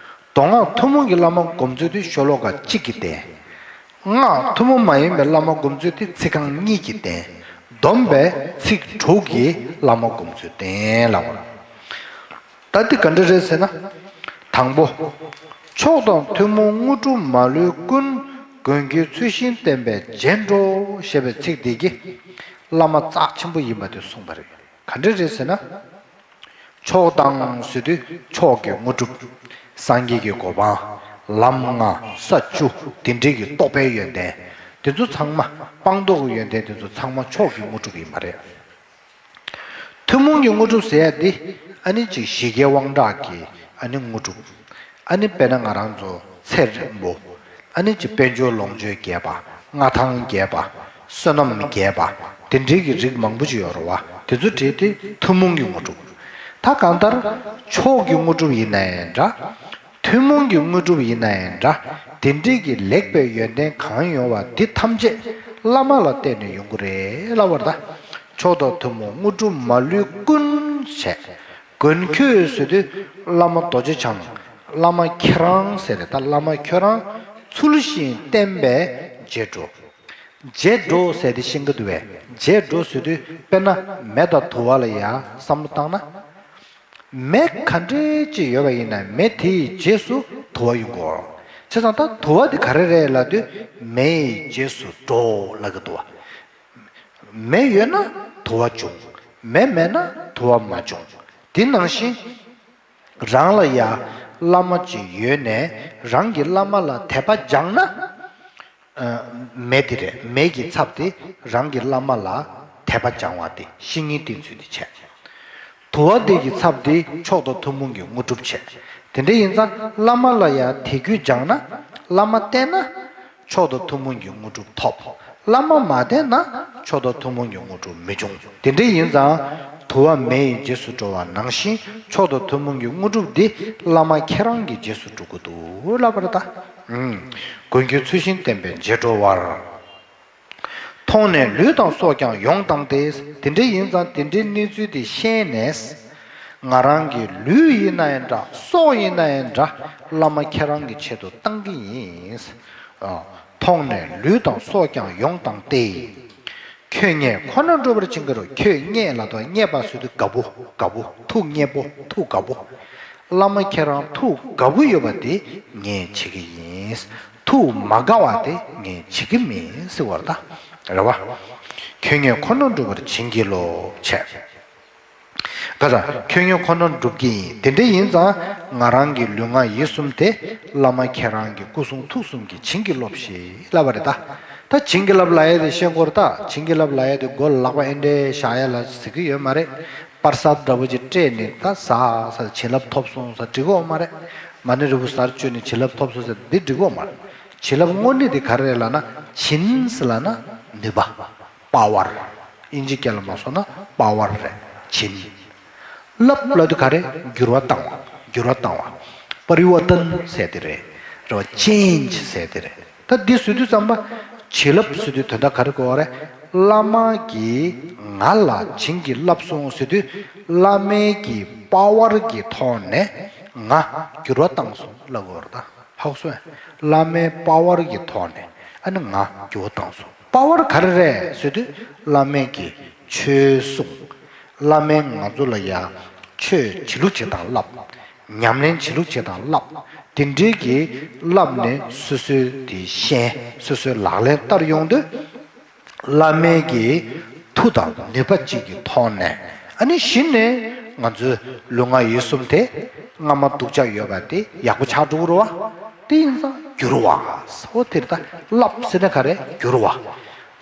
མདོ་སྔགས་ཐུན་མོང་གི་བླ་མ་སྒོམ་ཚུལ་དེ་ཤོ་ལོ་ཀ་གཅིག་གིས་བསྟན། སྔགས་ཐུན་མོང་མ་ཡིན་པའི་བླ་མ་སྒོམ་ཚུལ་དེ་ཚིག་རྐང་གཉིས་ཀྱིས་བསྟན། བསྡོམས་པས་ཚིག་དྲུག་གིས་བླ་མ་སྒོམ་ཚུལ་བསྟན་ལབ་པ། ད་འདི་ག་འདྲ་རེད་ཟེར་ན། དང་པོ། མཆོག་དང་ཐུན་མོང་དངོས་གྲུབ་མ་ལུས་ཀུན། མགོན་ཁྱོད་ཚུལ་བཞིན་བསྟེན་པས་རྗེས་འགྲོ་ཞེས་པའི་ཚིག་འདི་གིས། བླ་མ་རྩ་ཆེན་པོ་ཡིན་པ་དེ་གསུངས་པ་རེད། ག་འདྲ་རེད་ཟེར་ན། མཆོག་དང་ཟེར་དུས་མཆོག་གི་དངོས་གྲུབ། སངས་རྒྱས་ཀྱི་གོ་འཕང་། ལམ་ལྔ་ས་བཅུ་དེ་འདྲའི་གི་རྟོགས་པའི་ཡོན་ཏན། དེ་ཚོ་ཚང་མ་སྤངས་རྟོགས་ཀྱི་ཡོན་ཏན་དེ་ཚོ་ཚང་མ་མཆོག་གི་དངོས་གྲུབ་ཡིན་པ་རེད། ཐུན་མོང་གི་དངོས་གྲུབ་ཟེར་ཡ་འདི་ཨ་ནི་ཅིག་ཞི་རྒྱས་དབང་དྲག་གི་ཨ་ནི་དངོས་གྲུབ། ཨ་ནི་དཔེར་ན་ང་རང་ཚོ་ཚེ་རིང་པོ། ཨ་ནི་ཅིག་དཔལ་འབྱོར་ལོངས་སྤྱོད་རྒྱས་པ། མངའ་ཐང་རྒྱས་པ། བསོད་ནམས་རྒྱས་པ། དེ་འདྲའི་གི་རིགས་མང་པོ་ཅིག་ཡོད་རེད་བ། དེ་ཚོ་བྲིས་ཏེ་ཐུན་མོང་གི་དངོས་གྲུབ། ད་གང་ལྟར་མཆོག་གི་དངོས་གྲུབ་ཡིན་ན་ཡང་འདྲ། ཐུན་མོང་གི་དངོས་གྲུབ་ཡིན་ན་ཡང་འདྲ། དེ་འདྲའི་གི་ལེགས་པའི་ཡོན་ཏན་གང་ཡོང་བ་འདི་ཐམས་ཅད་བླ་མ་ལ་བརྟེན་ནས་ཡོང་གི་རེད་ལབ་པ་རེད་ད། མཆོག་དང་ཐུན་མོང་དངོས་གྲུབ་མ་ལུས་ཀུན་བྱས། མགོན་ཁྱོད་ཟེར་དུས་བླ་མ་རྡོ་རྗེ་འཆང་། བླ་མ་ཁྱེད་རང་ཟེར་རེད་ད། བླ་མ་ཁྱོད་རང་ཚུལ་བཞིན་བསྟེན་པས་རྗེས་འགྲོ། རྗེས་འགྲོ་ཟེར་དེ་ཤེས་ཀྱི་འདུག་བས། རྗེས་འགྲོ་ཟེར་དུས་དཔེར་ན་མེ་དང་དུ་བ་ལ་ཡ་བསམ་བློ་བཏང་ན། མེ་ག་འདྲས་ཅིག་ཡོད་པ་ཡིན་ན་མེ་དེའི་རྗེས་སུ་དུ་བ་ཡོང་གི་ཡོད་རེད། བྱས་ཙང་ད་དུ་བ་དེ་ག་རེ་རེད་ལབ་དུས་མེ་ཡི་རྗེས་སུ་འགྲོ་ལབ་ཀྱི་འདུག་བ། མེ་ཡོད་ན་དུ་བ་འབྱུང་། མེ་མེད་ན་དུ་བ་མ་འབྱུང་། དེ་ནང་བཞིན་རང་ལ་ཡ་བླ་མ་ཅིག་ཡོད་ནས་རང་གི་བླ་མ་ལ་དད་པ་སྦྱངས་ན། ཨ། མེ་དེ་རེད། མེ་གི་ཚབ་དེ་རང་གི་བླ་མ་ལ་དད་པ་སྦྱང་བ་དེ་བཤེས་གཉེན་བསྟེན་ཚུལ་དེ་བྱས། དུ་བ་དེ་གི་ཚབ་དེ་མཆོག་དང་ཐུན་མོང་གི་དངོས་གྲུབ་བྱས། དེ་འདྲ་ཡིན་ཙང་བླ་མ་ལ་ཡང་དད་གུས་སྦྱངས་ན། བླ་མ་བསྟེན་ན་མཆོག་དང་ཐུན་མོང་གི་དངོས་གྲུབ་ཐོབ། བླ་མ་མ་བསྟེན་ན་མཆོག་དང་ཐུན་མོང་གི་དངོས་གྲུབ་མི་འབྱུང་། དེ་འདྲ་ཡིན་ཙང་དུ་བ་མེ་ཡི་རྗེས་སུ་འགྲོ་བ་ནང་བཞིན་མཆོག་དང་ཐུན་མོང་གི་དངོས་གྲུབ་འདི་བླ་མ་ཁྱེད་རང་གི་རྗེས་སུ་འགྲོ་གི་འདུག་ལབ་པ་རེད་ད། ཨུམ། མགོན་ཁྱོད་ཚུལ་བཞིན་བསྟེན་པས་རྗེས་འགྲོ་བར། མཐོང་ནས་ལུས་དང་སྲོག་ཀྱང་ཡོངས་བཏང་སྟེ། དེ་འདྲ་ཡིན་ཙང་དེ་འདྲའི་གནས་ཚུལ་དེ་ཤེས་ནས། ང་རང་གི་ལུས་ཡིན་ན་ཡང་འདྲ། སྲོག་ཡིན་ན་ཡང་འདྲ། བླ་མ་ཁྱེད་རང་གི་ཆེད་དུ་བཏང་གི་ཡིན། ཨ། མཐོང་ནས་ལུས་དང་སྲོག་ཀྱང་ཡོངས་བཏང་སྟེ། ཁྱོད་རྙེད་ཁོ་ན་འགྲུབ་པར་བྱིན་གྱིས་རློབས། ཁྱོད་རྙེད་ལབ་དུས་རྙེད་པ་ཟེར་དུས་དགའ་པོ་དགའ་པོ། ཐུགས་མཉེས་པོ། ཐུགས་དགའ་པོ། བླ་མ་ཁྱེད་རང་ཐུགས་དགའ་པོ་ཡོད་པ་དེ་ངས་བྱེད་ཀྱི་ཡིན། ཐུགས་མ་དགའ་བ་དེ་ངས་བྱེད་ཀྱི་མིན་ཟེར་བ་རེད་ད། རེད་བ། ཁྱོད་རྙེད་ཁོ་ན་འགྲུབ་པར་བྱིན་གྱིས་རློབས་བྱས། ག་ས་ཁྱོད་རྙེད་ཁོ་ན་འགྲུབ་ཀྱི་ཡིན། དེ་འདྲ་ཡིན་ཙང་ང་རང་གི་ལུས་ངག་ཡིད་གསུམ་དེ་བླ་མ་ཁྱེད་རང་གི་སྐུ་གསུང་ཐུགས་གསུམ་གྱིས་བྱིན་གྱིས་རློབས་ཤིག་ལབ་པ་རེད་ད། ད་བྱིན་གྱིས་བརླབས་ལབ་ཡ་དེ་ཤེས་དགོས་རེད་ད། བྱིན་གྱིས་བརླབས་ལབ་ཡ་དེ་མགོ་ལ་ལག་པ་ཨེ་འདྲས་བཞག་ཡ་ལ་ཟེར་གྱི་ཡོད་མ་རེད། པར་སར་འདྲ་པོ་ཅིག་སྤྲད་ནས་ད་ཟ་ཟ་བྱིན་རླབས་ཐོབ་སོང་ཟེར་འགྲིག་གི་ཡོད་མ་རེད། མ་ཎི་རིལ་བུ་ཟར་བཅུག་ནས་བྱིན་རླབས་ཐོབ་སོང་ཟེར་འདི་འགྲིག་གི་ཡོད་མ་རེད། བྱིན་རླབས་དངོས་གནས་དེ་ག་རེ་རེད་ལབ་ན། བྱིན་ཟེར་ལབ་ན་ནུས་པ། པ་ཝར། དབྱིན་ཇི་སྐད་ལ་མ་སོང་ན་པ་ཝར་རེད། བྱིན། བརླབས་ལབ་དུས་ག་རེ། འགྱུར་བ་བཏང་བ། འགྱུར་བ་བཏང་བ། པ་རི་ཝར་ཏན་ཟེར་དེ་རེད། རེད་བ། ཅེན་ཇི་ཟེར་དེ་རེད། ད་འདི་ཟེར་དུས་ཙམ་པ། བྱིན་རླབས་ཟེར་དུས་དོན་དག་ག་རེ་གོ་བ་རེད། བླ་མ་གིས་ང་ལ་བྱིན་གྱིས་བརླབས་སོང་ཟེར་དུས། བླ་མའི་གི་པ་ཝར་གྱི་ཐོག་ནས་ང་འགྱུར་བ་བཏང་སོང་ལབ་དགོས་རེད་ད། ཧ་གོ་སོང་ངས། བླ་མའི་པ་ཝར་གྱི་ཐོག་ནས་ཨ་ནི་ང་འགྱུར་བ་བཏང་སོང་། པ་ཝར་ག་རེ་རེད་ཟེར་དུས། བླ་མས་ཀྱིས་ཆོས་གསུངས། བླ་མས་ང་ཚོ་ལ་ཡང་ཆོས་བྱེད་ལུགས་བྱེད་སྟངས་བསླབས། ཉམས་ལེན་བྱེད་ལུགས་བྱེད་སྟངས་བསླབས། དེ་འདྲའི་གི་བསླབས་ནས་སོ་སོའི་དེ་ཤེས། སོ་སོའི་ལག་ལེན་བསྟར་ཡོང་དུས། བླ་མའི་གི་མཐུ་དང་ནུས་པ་གཅིག་གི་ཐོག་ནས། ཨ་ནི་གཞི་ནས་ང་ཚོའི་ལུས་ངག་ཡིད་གསུམ་དེ་སྔ་མ་སྡུག་ཅག་ཡོད་པ་དེ་ཡག་པོ་ཆགས་འགྲོ་གི་རེད་བ། དེ་ཡིན་ཙང་འགྱུར་བ། ཨོ་དེ་རེད་ད། བསླབས་ཟེར་ན་ག་རེ། འགྱུར་བ།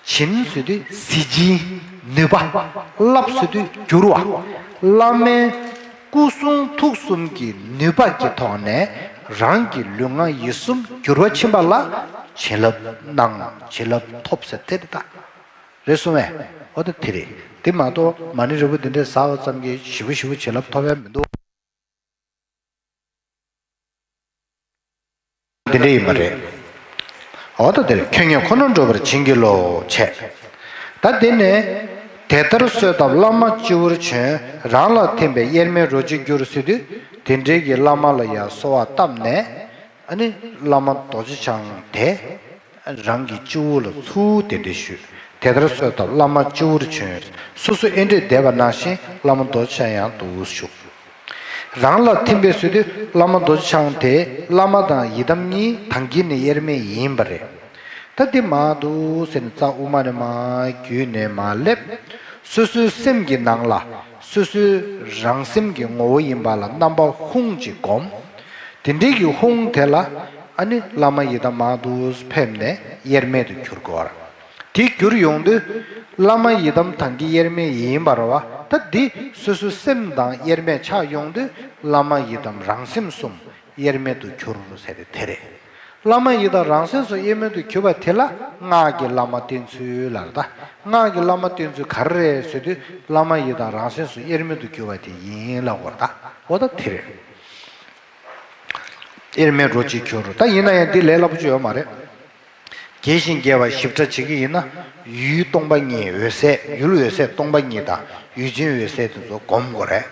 བྱིན་ཟེར་དུས་གཟི་བྱིན་ནུས་པ། བསླབས་ཟེར་དུས་འགྱུར་བ། བླ་མའི་སྐུ་གསུང་ཐུགས་གསུམ་གྱི་ནུས་པ་གི་ཐོག་ནས་རང་གི་ལུས་ངག་ཡིད་གསུམ་འགྱུར་བ་ཕྱིན་པ་ལ་བྱིན་རླབས་གནང་། བྱིན་རླབས་ཐོབ་ཟེར་དེ་རེད་ད། རེད་སོང་ངས། ཨོ་ད་དེ་རེད། དེ་མ་གཏོགས་མ་ཎི་རིལ་བུ་འདི་འདྲའི་ཟ་བ་ཙམ་གྱིས་ཞེ་པོ་ཞེ་པོ་བྱིན་རླབས་ཐོབ་ཡ་མི་འདུག། འདི་འདྲ་ཡིན་པ་རེད། འོ་ད་དེར་ཁྱོད་ཉིད་ཁོ་ནར་འགྲོ་བར་བྱིན་གྱིས་རློབས་བྱས། ད་འདི་ནས། དེ་ལྟར་གསོལ་བཏབ་བླ་མ་སྤྱི་བོར་བྱོན། རང་ལ་ཐིམ་པས་དབྱེར་མེད་རོ་གཅིག་གྱུར་ཟེར་དུས། དེ་འདྲའི་གི་བླ་མ་ལ་ཡང་གསོལ་བ་བཏབ་ནས། ཨ་ནི་བླ་མ་རྡོ་རྗེ་འཆང་དེ། རང་གི་སྤྱི་བོ་ལ་ཚུར་གདན་འདྲེན་ཞུས། དེ་ལྟར་གསོལ་བཏབ་བླ་མ་སྤྱི་བོར་བྱོན། སོ་སོ་ཨེ་འདྲས་བསྡད་པ་ནང་བཞིན་བླ་མ་རྡོ་རྗེ་འཆང་ཡང་འདུག་བཞུགས། རང་ལ་ཐིམ་པས་ཟེར་དུས་བླ་མ་རྡོ་རྗེ་འཆང་དེ་བླ་མ་དང་ཡི་དམ་གཉིས་ད་གིན་ནས་དབྱེར་མེད་ཡིན་པ་རེད། ད་འདི་མར་འདུག་ཟེར་ནས་རྩ་དབུ་མ་ནས་མར་བརྒྱུད་ནས་མར་སླེབས། སོ་སོའི་སེམས་ཀྱི་ནང་ལ་སོ་སོའི་རང་སེམས་ཀྱི་ངོ་བོ་ཡིན་པ་ལ་རྣམ་པ་ཧཱུྃ་ཅིག་བསྒོམ། དེ་འདྲའི་གི་ཧཱུྃ་དེ་ལ་ཨ་ནི་བླ་མ་ཡི་དམ་མར་འདུག་ཕེབས་ནས་དབྱེར་མེད་དུ་གྱུར་དགོས་པ་རེད། དེ་གྱུར་ཡོང་དུས་བླ་མ་ཡི་དམ་ད་གིན་དབྱེར་མེད་ཡིན་པ་རེད་བ། ད་འདི་སོ་སོའི་སེམས་དང་དབྱེར་མེད་ཆགས་ཡོང་དུས་བླ་མ་ཡི་དམ་རང་སེམས་གསུམ་དབྱེར་མེད་དུ་གྱུར་ཟེར་ཏེ་དེ་རེད། བླ་མ་ཡི་དམ་རང་སེམས་གསུམ་དབྱེར་མེད་དུ་གྱུར་པ་དེ་ལ་སྔགས་ཀྱི་བླ་མ་བསྟེན་ཚུལ་ལབ་རེད་ད། སྔགས་ཀྱི་བླ་མ་བསྟེན་ཚུལ་ག་རེ་རེད་ཟེར་དུས་བླ་མ་ཡི་དམ་རང་སེམས་གསུམ་དབྱེར་མེད་དུ་གྱུར་པ་དེ་ཡིན་ལབ་དགོས་རེད་ད། འོ་ད་དེ་རེད། དབྱེར་མེད་རོ་གཅིག་གྱུར། ད་ཡིན་ན་ཡང་འདི་ལས་སླ་པོ་ཅིག་ཡོད་མ་རེད། རྒྱས་ཤིང་རྒྱས་པ་ཞིབ་ཕྲ་བྱེད་ཀྱི་ཡིན་ན་ཡུལ་སྟོང་པ་ཉིད་འོད་གསལ། ཡུལ་འོད་གསལ་སྟོང་པ་ཉིད་དང་ཡུལ་ཅན་འོད་གསལ་དེ་ཚོ་སྒོམ་དགོས་རེད།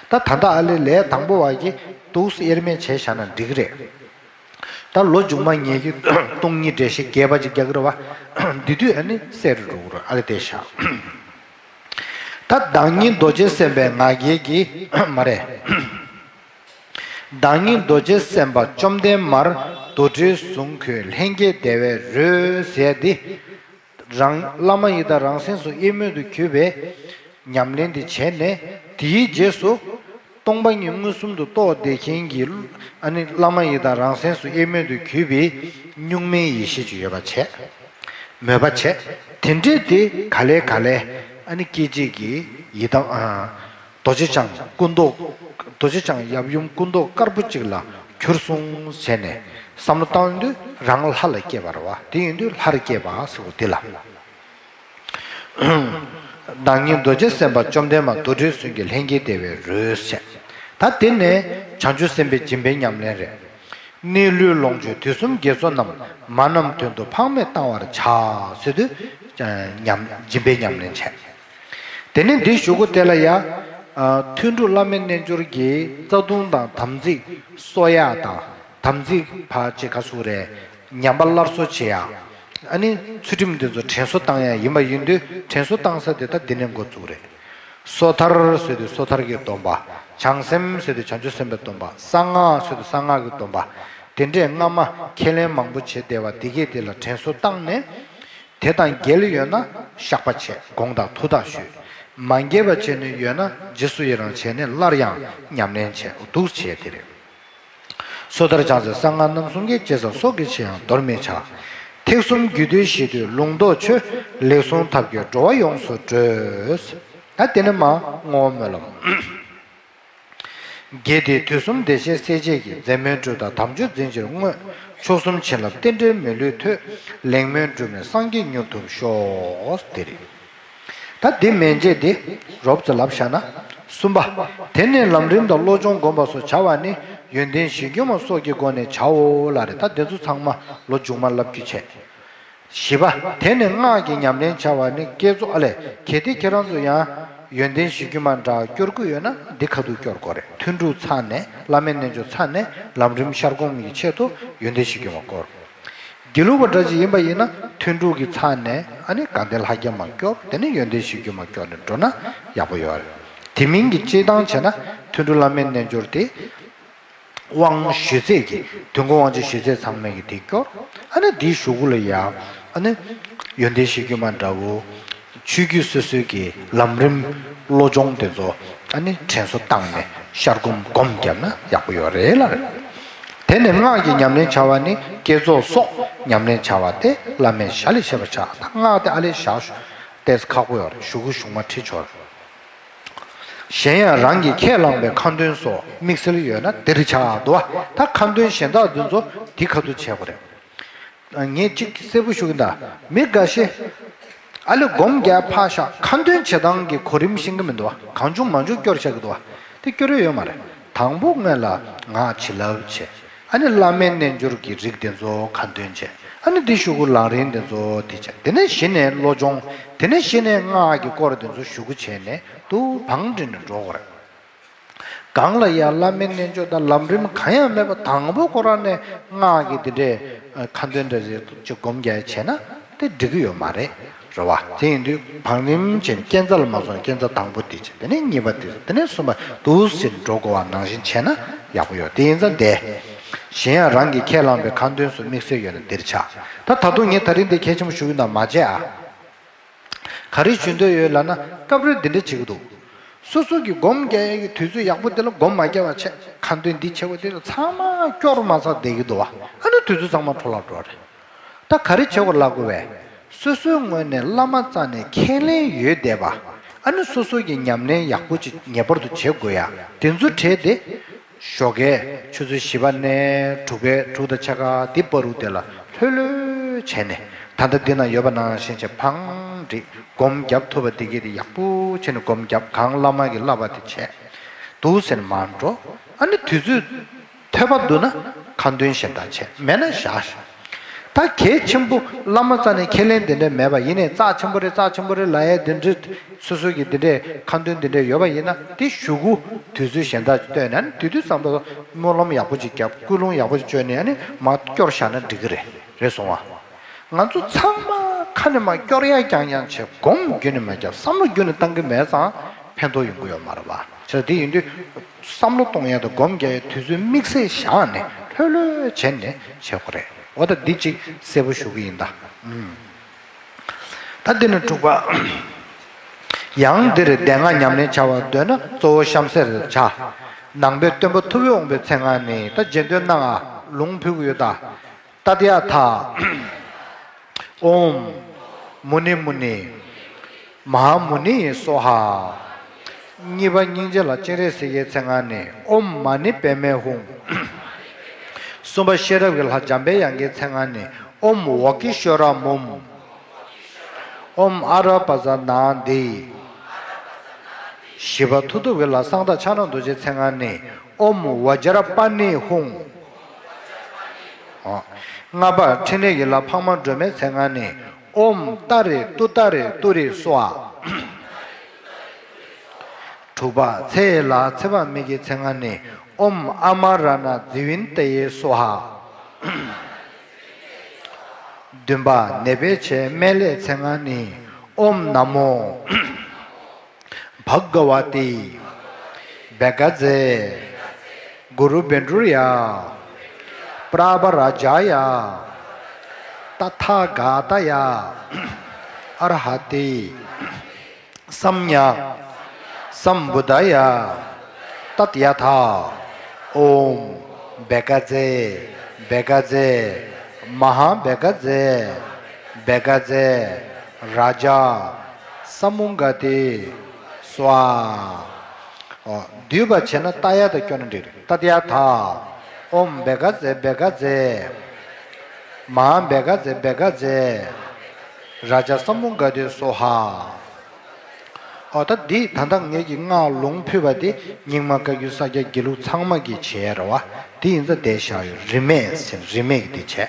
ད་ད་ལྟ་ཨ་ལས་ལས་དང་པོ་བ་གི་འདུག་སེ་དབྱེར་མེད་བྱས་བཞག་ན་འགྲིག་གི་རེད། ད་ལོ་མཇུག་མ་ངེད་ཀྱི་སྟོང་ཉིད་འགྲེལ་བཤད་རྒྱས་པ་ཅིག་རྒྱག་གི་རེད་བ། འདི་དུས་ཨ་ནི་གསལ་རུ་འགྲོ་གི་རེད། ཨ་ལེ་དེ་བཞག་ད་བདག་ཉིད་རྡོ་རྗེ་སེམས་དཔའི་ང་རྒྱལ་གྱིས། མ་རེད། བདག་ཉིད་རྡོ་རྗེ་སེམས་དཔའ་བཅོམ་ལྡན་མར། རྡོར་དྲིལ་བཟུང་ཁོས་ལྷན་སྐྱེས་བདེ་བའི་རོས་ཟེར་ཏེ། རང་བླ་མ་ཡི་དམ་རང་སེམས་སུ་དབྱེར་མེད་དུ་གྱུར་པའི་ཉམས་ལེན་དེ་བྱས་ནས། དེའི་རྗེས་སུ་སྟོང་པ་ཉིད་མངོན་སུམ་དུ་རྟོགས་བསྡད་མཁན་གྱི། ཨ་ནི་བླ་མ་ཡི་དམ་རང་སེམས་སུ་དབྱེར་མེད་དུ་གྱུར་པའི་གཉུག་མའི་ཡེ་ཤེས་ཅིག་ཡོད་པ་བྱས། མོས་པ་བྱས། དེ་འདྲས་དེ་ག་ལེ་ག་ལེ་ཨ་ནི་སྐད་ཅིག་གིས་ཡི་དམ། རྡོ་རྗེ་འཆང་སྐུ་མདོག་རྡོ་རྗེ་འཆང་ཡབ་ཡུམ་སྐུ་མདོག་དཀར་པོ་གཅིག་ལ་གྱུར་སོང་ཟེར་ནས་བསམ་བློ་བཏང་དུས་རང་ལྷ་ལ་སྐྱེས་པ་རེད་བ། དེ་ཡིན་དུས་ལྷར་སྐྱེས་པ་ཟེར་བ་དེ་ལ། བདག་ཉིད་རྡོ་རྗེ་སེམས་དཔའ་བཅོམ་ལྡན་མ་རྡོར་དྲིལ་བཟུང་གིས་ལྷན་སྐྱེས་བདེ་བའི་རོས་བྱས། ད་དེ་ནས་བྱང་ཆུབ་སེམས་དཔའི་སྦྱིན་པའི་ཉམས་ལེན་རེད། གནས་ལུས་ལོངས་སྤྱོད་དུས་གསུམ་དགེ་ཚོགས་རྣམས། མ་རྣམས་དོན་དུ་ཕངས་མེད་བཏང་བར་བྱ། ཟེར་དུས། ཉམས་སྦྱིན་པའི་ཉམས་ལེན་བྱས། དེ་ནས་འདིའི་གཞུག་གུ་དེ་ལ་ཡ། ཐུན་དྲུག་བླ་མའི་རྣལ་འབྱོར་གྱི་རྩ་ལྟུང་དང་དམ་ཚིག་གསོ་ཡག་དང་། དམ་ཚིག་ཕར་ཅིག་ག་ཟེར་དགོས་རེད། ཉམས་པ་སླར་གསོ་བྱེད་ཡག་ཨ་ནི་ཚུལ་ཁྲིམས་འདི་ཚོ་དྲན་གསོ་བཏང་ཡག་ཡིན་པ་ཡིན་དུས་དྲན་གསོ་བཏང་ས་དེ་ད་འདི་ནས་འགོ་བཙུགས་རེད། སོ་ཐར་ཟེར་དུས་སོ་ཐར་གྱི་སྡོམ་པ། བྱང་སེམས་ཟེར་དུས་བྱང་ཆུབ་སེམས་དཔའི་སྡོམ་པ། གསང་སྔགས་ཟེར་དུས་གསང་སྔགས་ཀྱི་སྡོམ་པ། དེ་འདྲས་སྔ་མ་ཁས་ལེན་མང་པོ་བྱས་བསྡད་པ་དེ་གས་དེ་ལ་དྲན་གསོ་བཏང་ནས། དེ་དང་འགལ་ཡོད་ན་བཤགས་པ་བྱས། དགོངས་དག་ཐུགས་དག་ཞུས། མ་འགལ་བ་བྱས་ནས་ཡོད་ན་རྗེས་སུ་ཡི་རང་བྱས་ནས་སླར་ཡང་ཉམས་ལེན་བྱས། འདུག་བྱས་དེ་རེད། སོ་ཐར་བྱང་སེམས་གསང་སྔགས་རྣམ་གསུམ་གྱི། ཅི་བསགས་ཚོགས་ཀྱི་ཆེ་ཡང་འདོར་མི་བྱ། ཐེག་གསུམ་རྒྱུད་སྡེ་བཞི་དུས་ལུང་རྟོགས་ཆོས། ལེགས་གསུངས་ཐབས་ཀྱིས་འགྲོ་བ་ཡོངས་སུ་སྒྲོལ། ད་དེ་ནས་མར་བསྔོ་བ་སྨོན་ལམ། དགེ་དེས་དུས་གསུམ་བདེ་གཤེགས་སྲས་བཅས་ཀྱི། མཛད་མོས་སྤྲུལ་དང་དམ་ཆོས་འཛིན་ཕྱིར་བསྔོས། མཆོག་གསུམ་བྱིན་རླབས་རྟེན་འབྲེལ་མི་ལུས་ཐོབ། ལེགས་སྨོན་སྒྲུབ་ནས་སངས་རྒྱས་མྱུར་ཐོབ་ཤོག་དེ་རེད། ད་འདི་མན་ཆད་དེ་རོབ་ཙམ་ལབ་བཞག་ན། གསུམ་པ། དེ་ནས་ལམ་རིམ་དང་བློ་སྦྱོང་བསྒོམ་པ་སོགས་བྱ་བ་ནི། ཡོན་ཏན་གཞི་རྒྱུ་མ་སོགས་ཀྱི་སྒོ་ནས་བྱའོ་ལབ་རེད། ད་འདི་ཚོ་ཚང་མ་ལོ་མཇུག་མ་ལབ་རྒྱུ་བྱས། བཞི་པ། དེ་ནས་སྔགས་ཀྱི་ཉམས་ལེན་བྱ་བ་ནི། བསྐྱེད་རྫོགས། ཨ་ལས། གལ་ཏེ་ཁྱེད་རང་ཚོ་ཡང་ཡོན་ཏན་གཞི་རྒྱུ་མ་འདྲ་སྐྱོར་དགོས་ཡོད་ན་འདི་ཁ་ཐུག་སྐྱོར་དགོས་རེད། ཐུན་དྲུག་ཚར་ནས། བླ་མའི་རྣལ་འབྱོར་ཚར་ནས་ལམ་རིམ་ཤར་སྒོམ་གྱི་ཆེད་དུ་ཡོན་ཏན་གཞི་རྒྱུ་མ་སྐོར། དགེ་ལུགས་པ་འདྲ་ཅིག་ཡིན་པ་ཡིན་ན་ཐུན་དྲུག་གི་ཚར་ནས་ཨ་ནི་དགའ་ལྡན་ལྷ་བརྒྱ་མ་སྐྱོར། དེ་ནས་ཡོན་ཏན་གཞི་རྒྱུ་མ་སྐྱོར་ནས་འགྲོ་ན་ཡག་པོ་ཡོད་རེད། དེ་མིན་གྱི་སྤྱིར་བཏང་བྱས་ན་ཐུན་དྲུག་བླ་མའི་རྣལ་འབྱོར་དེ། དབང་ཞུས་ཚད་ཀྱི་དུས་འཁོར་དབང་ཆེན་ཞུས་ཚད་ཚང་མས་ཀྱི་དེ་སྐྱོར། ཨ་ནི་དེའི་གཞུག་གུ་ལ་ཡ། ཨ་ནི་ཡོན་ཏན་གཞི་རྒྱུ་མ་འདྲ་བོ། ཆོས་བརྒྱུད་སོ་སོའི་གི་ལམ་རིམ་བློ་སྦྱོང་དེ་ཚོ་ཨ་ནི་དྲན་གསོ་བཏང་ནས་ཤར་སྒོམ་སྒོམ་བརྒྱབ་ན་ཡག་པོ་ཡོད་རེད་ལ་རེད། དེ་ནས་སྔགས་ཀྱི་ཉམས་ལེན་བྱ་བ་ནི། བསྐྱེད་རྫོགས་སོགས་ཉམས་ལེན་བྱ་བ་སྟེ། བླ་མས་ཞལ་ལས་བཤད་པར་བྱ། ད་སྔགས་དེ་ཨ་ལས་བཞག་ཏོག་ཙམ་ཁག་པོ་ཡོད་རེད། གཞུག་གུ་གཞུག་མ་ཁྲིད་ཆོག་རེད། གཞན་ཡང་རང་གིས་ཁས་བླངས་པའི་ཁ་འདོན་སོགས་དམིགས་བསལ་ཡོད་ན་འདིར་བྱ་འདུག་བ། ད་ཁ་འདོན་གཞན་དག་འདི་ཚོ་འདི་ཁ་ཐུག་བྱེད་དགོས་རེད། ངས་གཅིག་གསལ་པོ་ཞུ་གི་ཡིན་ད། མི་འགའ་ཤས་ཨ་ལས་སྒོམ་རྒྱག་ཕར་བཞག་ཁ་འདོན་བྱེད་སྟངས་ཀྱི་གོ་རིམ་ཤེས་ཀྱི་མི་འདུག་བ། གང་བྱུང་མང་བྱུང་སྐྱོར་བཞག་གི་འདུག་བ། དེ་སྐྱོར་ཡ་ཡོད་མ་རེད། དང་པོ་སྔོན་ལ་སྔགས་བྱིན་རླབས་བྱས། ཨ་ནི་བླ་མའི་རྣལ་འབྱོར་གྱི་རིགས་དེ་ཚོ་ཁ་འདོན་བྱས། ཨ་ནི་དེ་གཞུག་གུ་ལམ་རིམ་དེ་ཚོ་དེ་བྱས། དེ་ནས་གཞི་ནས་བློ་སྦྱོང་། དེ་ནས་གཞི་ནས་སྔགས་ཀྱི་སྐོར་དེ་ཚོ་གཞུག་གུ་བྱས་ནས་དུ་བང་བསྒྲིགས་ནས་འགྲོ་དགོས་རེད། གང་ལ་ཡང་བླ་མའི་རྣལ་འབྱོར་དང་ལམ་རིམ་གང་ཡང་མེད་པ་དང་པོ་ཁོ་རང་ནས་སྔགས་ཀྱི་དེ་འདྲའི་ཁ་འདོན་འདྲ་ཞིག་ཅིག་སྒོམ་རྒྱག་བྱས་ན་དེ་འགྲིག་གི་ཡོད་མ་རེད། རེད་བ། དེ་ཡིན་དུས་བང་རིམ་བྱས་ནས་སྐས་འཛེག་ལ་མ་སོང་། སྐས་འཛེག་དང་པོ་དེ་བྱས། དེ་ནས་གཉིས་པ་དེ། དེ་ནས་གསུམ་པ། འདུག་སེ་འགྲོ་དགོས་པ་ནང་བཞིན་བྱས་ན་ཡག་པོ་ཡོད། དེ་ཡིན་ཙང་དེ། གཞན་ཡང་རང་གིས་ཁས་བླངས་པའི་ཁ་འདོན་སོགས་དམིགས་བསལ་ཡོད་ན་འདིར་བྱ། ད་ད་དུང་ངས་ད་རིང་འདི་གལ་ཆེན་པོ་ཞུ་གི་ཡིན་ད། མ་བརྗེད་ཨ། ག་རེ་ཞུ་འདོད་ཡོད་ལབ་ན། སྐབས་རེ་འདི་འདྲ་བྱེད་ཀྱི་འདུག་སོ་སོ་གིས་སྒོམ་རྒྱག་ཡས་ཀྱི་དུས་ཚོད་ཡག་པོ་དེ་ལ་སྒོམ་མ་རྒྱག་པ་བྱས། ཁ་འདོན་འདི་བྱེད་དགོས། དེ་ཚོ་ཚང་མ་སྐྱོར་མ་ཚར་བསྡད་ཀྱི་འདུག་བ། ཨ་ནི་དུས་ཚོད་ཚང་མ་འཕྲོ་བརླག་འགྲོ་བ་རེད། ད་ག་རེ་བྱེད་དགོས་ལབ་དགོས་པས། སོ་སོའི་ངོས་ནས་བླ་མ་རྩ་ནས་ཁས་ལེན་ཡོད་བསྡད་པ། ཨ་ནི་སོ་སོ་གི་ཉམས་ལེན་ཡག་པོ་ཅིག་ངེས་པར་དུ་བྱེད་དགོས་ཡ། དེ་ཚོ་གྲས་དེ། ཞོགས་ཀས་ཆུ་ཚོད་བཞི་པ་ནས་དྲུག་པའི། དྲུག་དང་ཕྱེད་ཀ་འདི་བར་དུ་དེ་ལ་ལྷོད་ལྷོད་བྱས་ནས། ད་ལྟ་འདི་ན་ཡོད་པ་ནང་བཞིན་བྱས་བང་བསྒྲིགས། སྒོམ་རྒྱབ་ཐུབ་པ་འདི་གས་དེ་ཡག་པོ་བྱས་ནས་སྒོམ་རྒྱབ། གང་བླ་མ་གིས་བསླབ་པ་དེ་བྱས། འདུག་སེ་མར་འགྲོ། ཨ་ནི་དུས་ཚོད་ཐོབ་པ་འདུག་ན་ཁ་འདོན་གཞན་དག་བྱས། མེད་ན་བཞག་ད་གལ་ཆེན་པོ་བླ་མ་རྩ་ནས་ཁས་ལེན་དེ་འདྲ་མེད་པ་ཡིན་ནའི་རྩ་ཆེན་པོ་རེད་རྩ་ཆེན་པོ་རེད་ལབ་ཡས་དེ་འདྲ་སོ་སོ་གི་དེ་འདྲའི་ཁ་འདོན་དེ་འདྲ་ཡོད་པ་ཡིན་ན་དེ་གཞུག་གུ་དུས་ཚོད་གཞན་དག་ཅིག་བཏོན་ནས་ནི་དེ་དུས་ཙམ་པ་སྨོན་ལམ་ཡག་པོ་ཅིག་བརྒྱབ་སྐུལ་སློང་ཡག་པོ་ཅིག་བྱོས་ནས་ནི་མར་སྐྱོར་བཞག་ན་འགྲིག་གི་རེད། རེད་སོང་བ། ང་ཚོ་ཚང་མ་ཁ་ནས་མར་སྐྱོར་ཡ་རྐྱང་རྐྱང་བྱས་སྒོམ་རྒྱུན་ནས་མ་བརྒྱབ་བསམ་བློ་རྒྱུན་ནས་བཏང་གི་མེད་ཙང་ཕན་ཐོགས་ཡོང་གི་ཡོད་མ་རེད་བ། བྱས་ཙང་དེ་ཡིན་དུས་བསམ་བློ་གཏོང་ཡ་དང་སྒོམ་རྒྱག་ཡའི་དུས་ཚོད་དམིགས་བསལ་བཞག་ནས་ལྷོད་ལྷོད་བྱས་ནས་བྱེད་དགོས་རེད། འོ་ད་འདི་གཅིག་གསལ་པོ་ཞུ་གི་ཡིན་ད། ཨུམ། ད་འདི་ནི་དྲུག་པ། ཡང་འདིར་སྡེ་ལྔ་ཉམས་ལེན་བྱ་བར་འདོད་ན་གཙོ་བོ་གཤམ་གསལ་བྱ། ནང་པའི་སྟོན་པ་ཐུབ་པའི་དབང་པོའི་མཚན་སྔགས་ནི་ད་རྗེས་ཟློས་གནང་ང་ལུང་ཕུལ་གྱི་ཡོད་ད། ཏདྱ་ཐཱ། ཨོཾ། མུ་ནི་མུ་ནི། མ་ཧཱ་མུ་ནི་ཡེ་སྭཱ་ཧཱ། གཉིས་པ་སྙིང་རྗེ་ལ་སྤྱན་རས་གཟིགས་ཀྱི་མཚན་སྔགས་ནི་ཨོཾ་མ་ཎི་པདྨེ་ཧཱུྃ། གསུམ་པ་ཤེས་རབ་ཀྱི་ལྷ་འཇམ་པའི་དབྱངས་ཀྱི་མཚན་སྔགས་ནི་ཨོཾ་ཝ་ཀི་ཤྭ་ར་མུཾ། ཨོཾ་ཨ་ར་པ་ཙ་ན་དྷཱིཿ། བཞི་པ་མཐུ་སྟོབས་ཀྱི་ལྷ་གསང་བདག་ཕྱག་ན་རྡོ་རྗེའི་མཚན་སྔགས་ནི་ཨོཾ་བཛྲ་པཱ་ཎི་ཧཱུྃ། ལྔ་པ་ཕྲིན་ལས་ཀྱི་ལྷ་འཕགས་མ་སྒྲོལ་མའི་མཚན་སྔགས་ནི་ཨོཾ་ཏཱ་རེ་ཏུཏྟཱ་རེ་ཏུ་རེ་སྭཱ་ཧཱ། དྲུག་པ་ཚེ་ཡི་ལྷ་ཚེ་དཔག་མེད་ཀྱི་མཚན་སྔགས་ནི་ཨོཾ་ཨ་མ་ར་ཎ་ཛི་ཝན་ཏ་ཡེ་སྭཱ་ཧཱ། བདུན་པ་ནད་པའི་ཆེད་སྨན་བླའི་མཚན་སྔགས་ནི་ཨོཾ་ན་མོ་བྷ་ག་ཝ་ཏི་བྷ་ག་ཛེ་གུ་རུ་བཻ་ཌཱུརྱ་པྲ་བྷ་རཱ་ཛཱ་ཡ་ཏ་ཐཱ་ག་ཏཱ་ཡ་ཨར་ཧ་ཏི། སམྱཀ་སམ་བུདྡྷཱ་ཡ། ཏདྱ་ཐཱ། ཨོཾ་བྷ་ག་ཛེ་བྷ་ག་ཛེ་མ་ཧཱ་བྷ་ག་ཛེ་བྷ་ག་ཛེ་རཱ་ཛ་ས་མུདྒ་ཏི་སྭཱ་ཧཱ། ཨོ། བསྡུས་པ་བྱས་ན་ཏདྱ་ཐཱ་སྐྱོར་ན་འགྲིག་རེད། ཏདྱ་ཐཱ། ཨོཾ་བྷ་ག་ཛེ་བྷ་ག་ཛེ་མ་ཧཱ་བྷ་ག་ཛེ་བྷ་ག་ཛེ་རཱ་ཛ་ས་མུདྒ་ཏི་སྭཱ་ཧཱ། ཨོ་ད་འདི་ད་ལྟ་ངེད་ཀྱིས་སྔགས་ལུང་ཕུལ་བ་དེ་རྙིང་མ་བཀའ་བརྒྱུད་ས་སྐྱ་དགེ་ལུགས་ཚང་མ་གིས་བྱས་རེད་བ། དེ་ཡིན་ཙང་བསྡད་བཞག་ཡོད། རིས་མེད་ཟེར་རིས་མེད་ཀྱི་དེ་བྱས།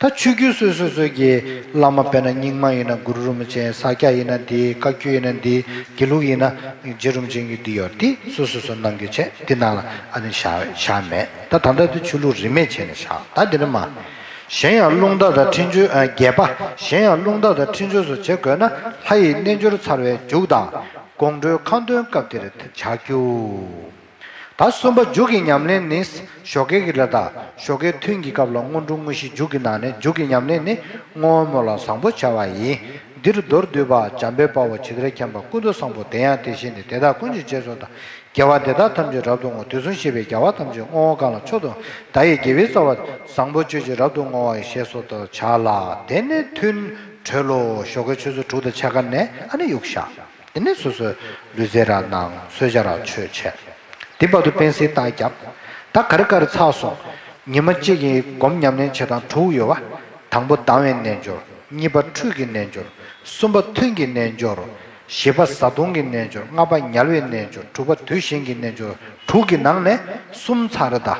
ད་ཆོས་བརྒྱུད་སོ་སོ་སོ་གི་བླ་མ་དཔེར་ན་རྙིང་མ་ཡིན་ན་གུ་རུ་རིན་པོ་ཆེ། ས་སྐྱ་ཡིན་ན་འདི། བཀའ་བརྒྱུད་ཡིན་ན་འདི། དགེ་ལུགས་ཡིན་ན་རྗེ་རིན་པོ་ཆེ་གི་འདི་ཡོད། དེ་སོ་སོ་སོ་ནང་གི་བྱས་དེ་ནང་ལ་ཨ་ནི་བཞག་བཞག་མེད། ད་ད་ལྟ་དེ་ཆོས་ལུགས་རིས་མེད་བྱས་ནས་བཞག་ད་དེ་ནི་མ། གཞན་ཡང་རླུང་རྟ་དང་འཕྲིན་བཅོལ། ཨ། བརྒྱད་པ། གཞན་ཡང་རླུང་རྟ་དང་འཕྲིན་བཅོལ་སོགས་བྱེད་དགོས་ན་ལྷ་ཡི་རྣལ་འབྱོར་ཚར་བའི་མཇུག་དང་དགོང་དྲོའི་ཁ་འདོན་སྐབས་དེར་བྱ་རྒྱུ། ད་གསུམ་པ་མཇུག་གི་ཉམས་ལེན་ནི་ཞོགས་ཀའི་གི་ལྷ་དང་ཞོགས་ཀའི་ཐུན་གྱི་སྐབས་ལ་སྔོན་འགྲོ་དངོས་གཞི། མཇུག་གི་ནང་ནས་མཇུག་གི་ཉམས་ལེན་ནི་བསྔོ་བ་སྨོན་ལམ་བཟང་པོ་བྱ་བ་ཡིན། འདིར་མདོར་བསྡུས་པ། འཇམ་དཔལ་དཔའ་བོས་ཇི་ལྟར་མཁྱེན་པ་ཀུན་ཏུ་བཟང་པོ། དེ་ཡང་དེ་བཞིན་ཏེ། དེ་དག་ཀུན་གྱི་རྗེས་སུ་བདག་དགེ་བ་འདི་དག་ཐམས་ཅད་རབ་ཏུ་བསྔོ། དུས་གསུམ་གཤེགས་པའི་རྒྱལ་བ་ཐམས་ཅད། བསྔོ་བ་གང་ལ་མཆོག་ཏུ། བདག་ཡི་དགེ་བའི་རྩ་བ། བཟང་པོ་སྤྱོད་ཕྱིར་རབ་ཏུ་བསྔོ་བ་ཡི། ཞེས་སོགས་དུ་བྱ་ལ། དེ་ནས་ཐུན་གྲོལ་ལོ། ཞོགས་ཀའི་ཆུ་ཚོད་དྲུག་དང་ཕྱེད་ཀ་ནས་ཨ་ནི་གཡུག་བཞག་དེ་ནས་སོ་སོའི་ལུས་རྩལ་ར་གནང་། གསོལ་ཇ་ར་མཆོད་བྱས། དེ་བར་དུ་སྤེན་སྲེག་རྟགས་བརྒྱབ། ད་ག་རེ་ག་རེ་ཚར་སོང་། ཉི་མ་གཅིག་གི་སྒོམ་ཉམས་ལེན་བྱེད་སྟངས་དྲུག་ཡོད་པ། དང་པོ་ལྡང་བའི་རྣལ་འབྱོར། གཉིས་པ་འཁྲུས་ཀྱི་རྣལ་འབྱོར། གསུམ་པ་ཐུན་གྱི་རྣལ་འབྱོར། བཞི་པ་བཟའ་བཏུང་གི་རྣལ་འབྱོར། ལྔ་པ་ཉལ་བའི་རྣལ་འབྱོར། དྲུག་པ་དུས་གཞན་གྱི་རྣལ་འབྱོར། དྲུག་གི་ནང་ནས་གསུམ་ཚར་རེད་ད།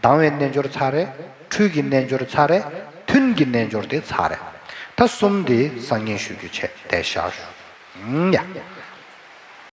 ལྡང་བའི་རྣལ་འབྱོར་ཚར་རེད། འཁྲུས་ཀྱི་རྣལ་འབྱོར་ཚར་རེད། ཐུན་གྱི་རྣལ་འབྱོར་དེ་ཚར་རེད། ད་གསུམ་དེ་སང་ཉིན་ཞུ་རྒྱུ་བྱས་བསྡད་བཞག་ཞུ། ཨུམ་ཡ།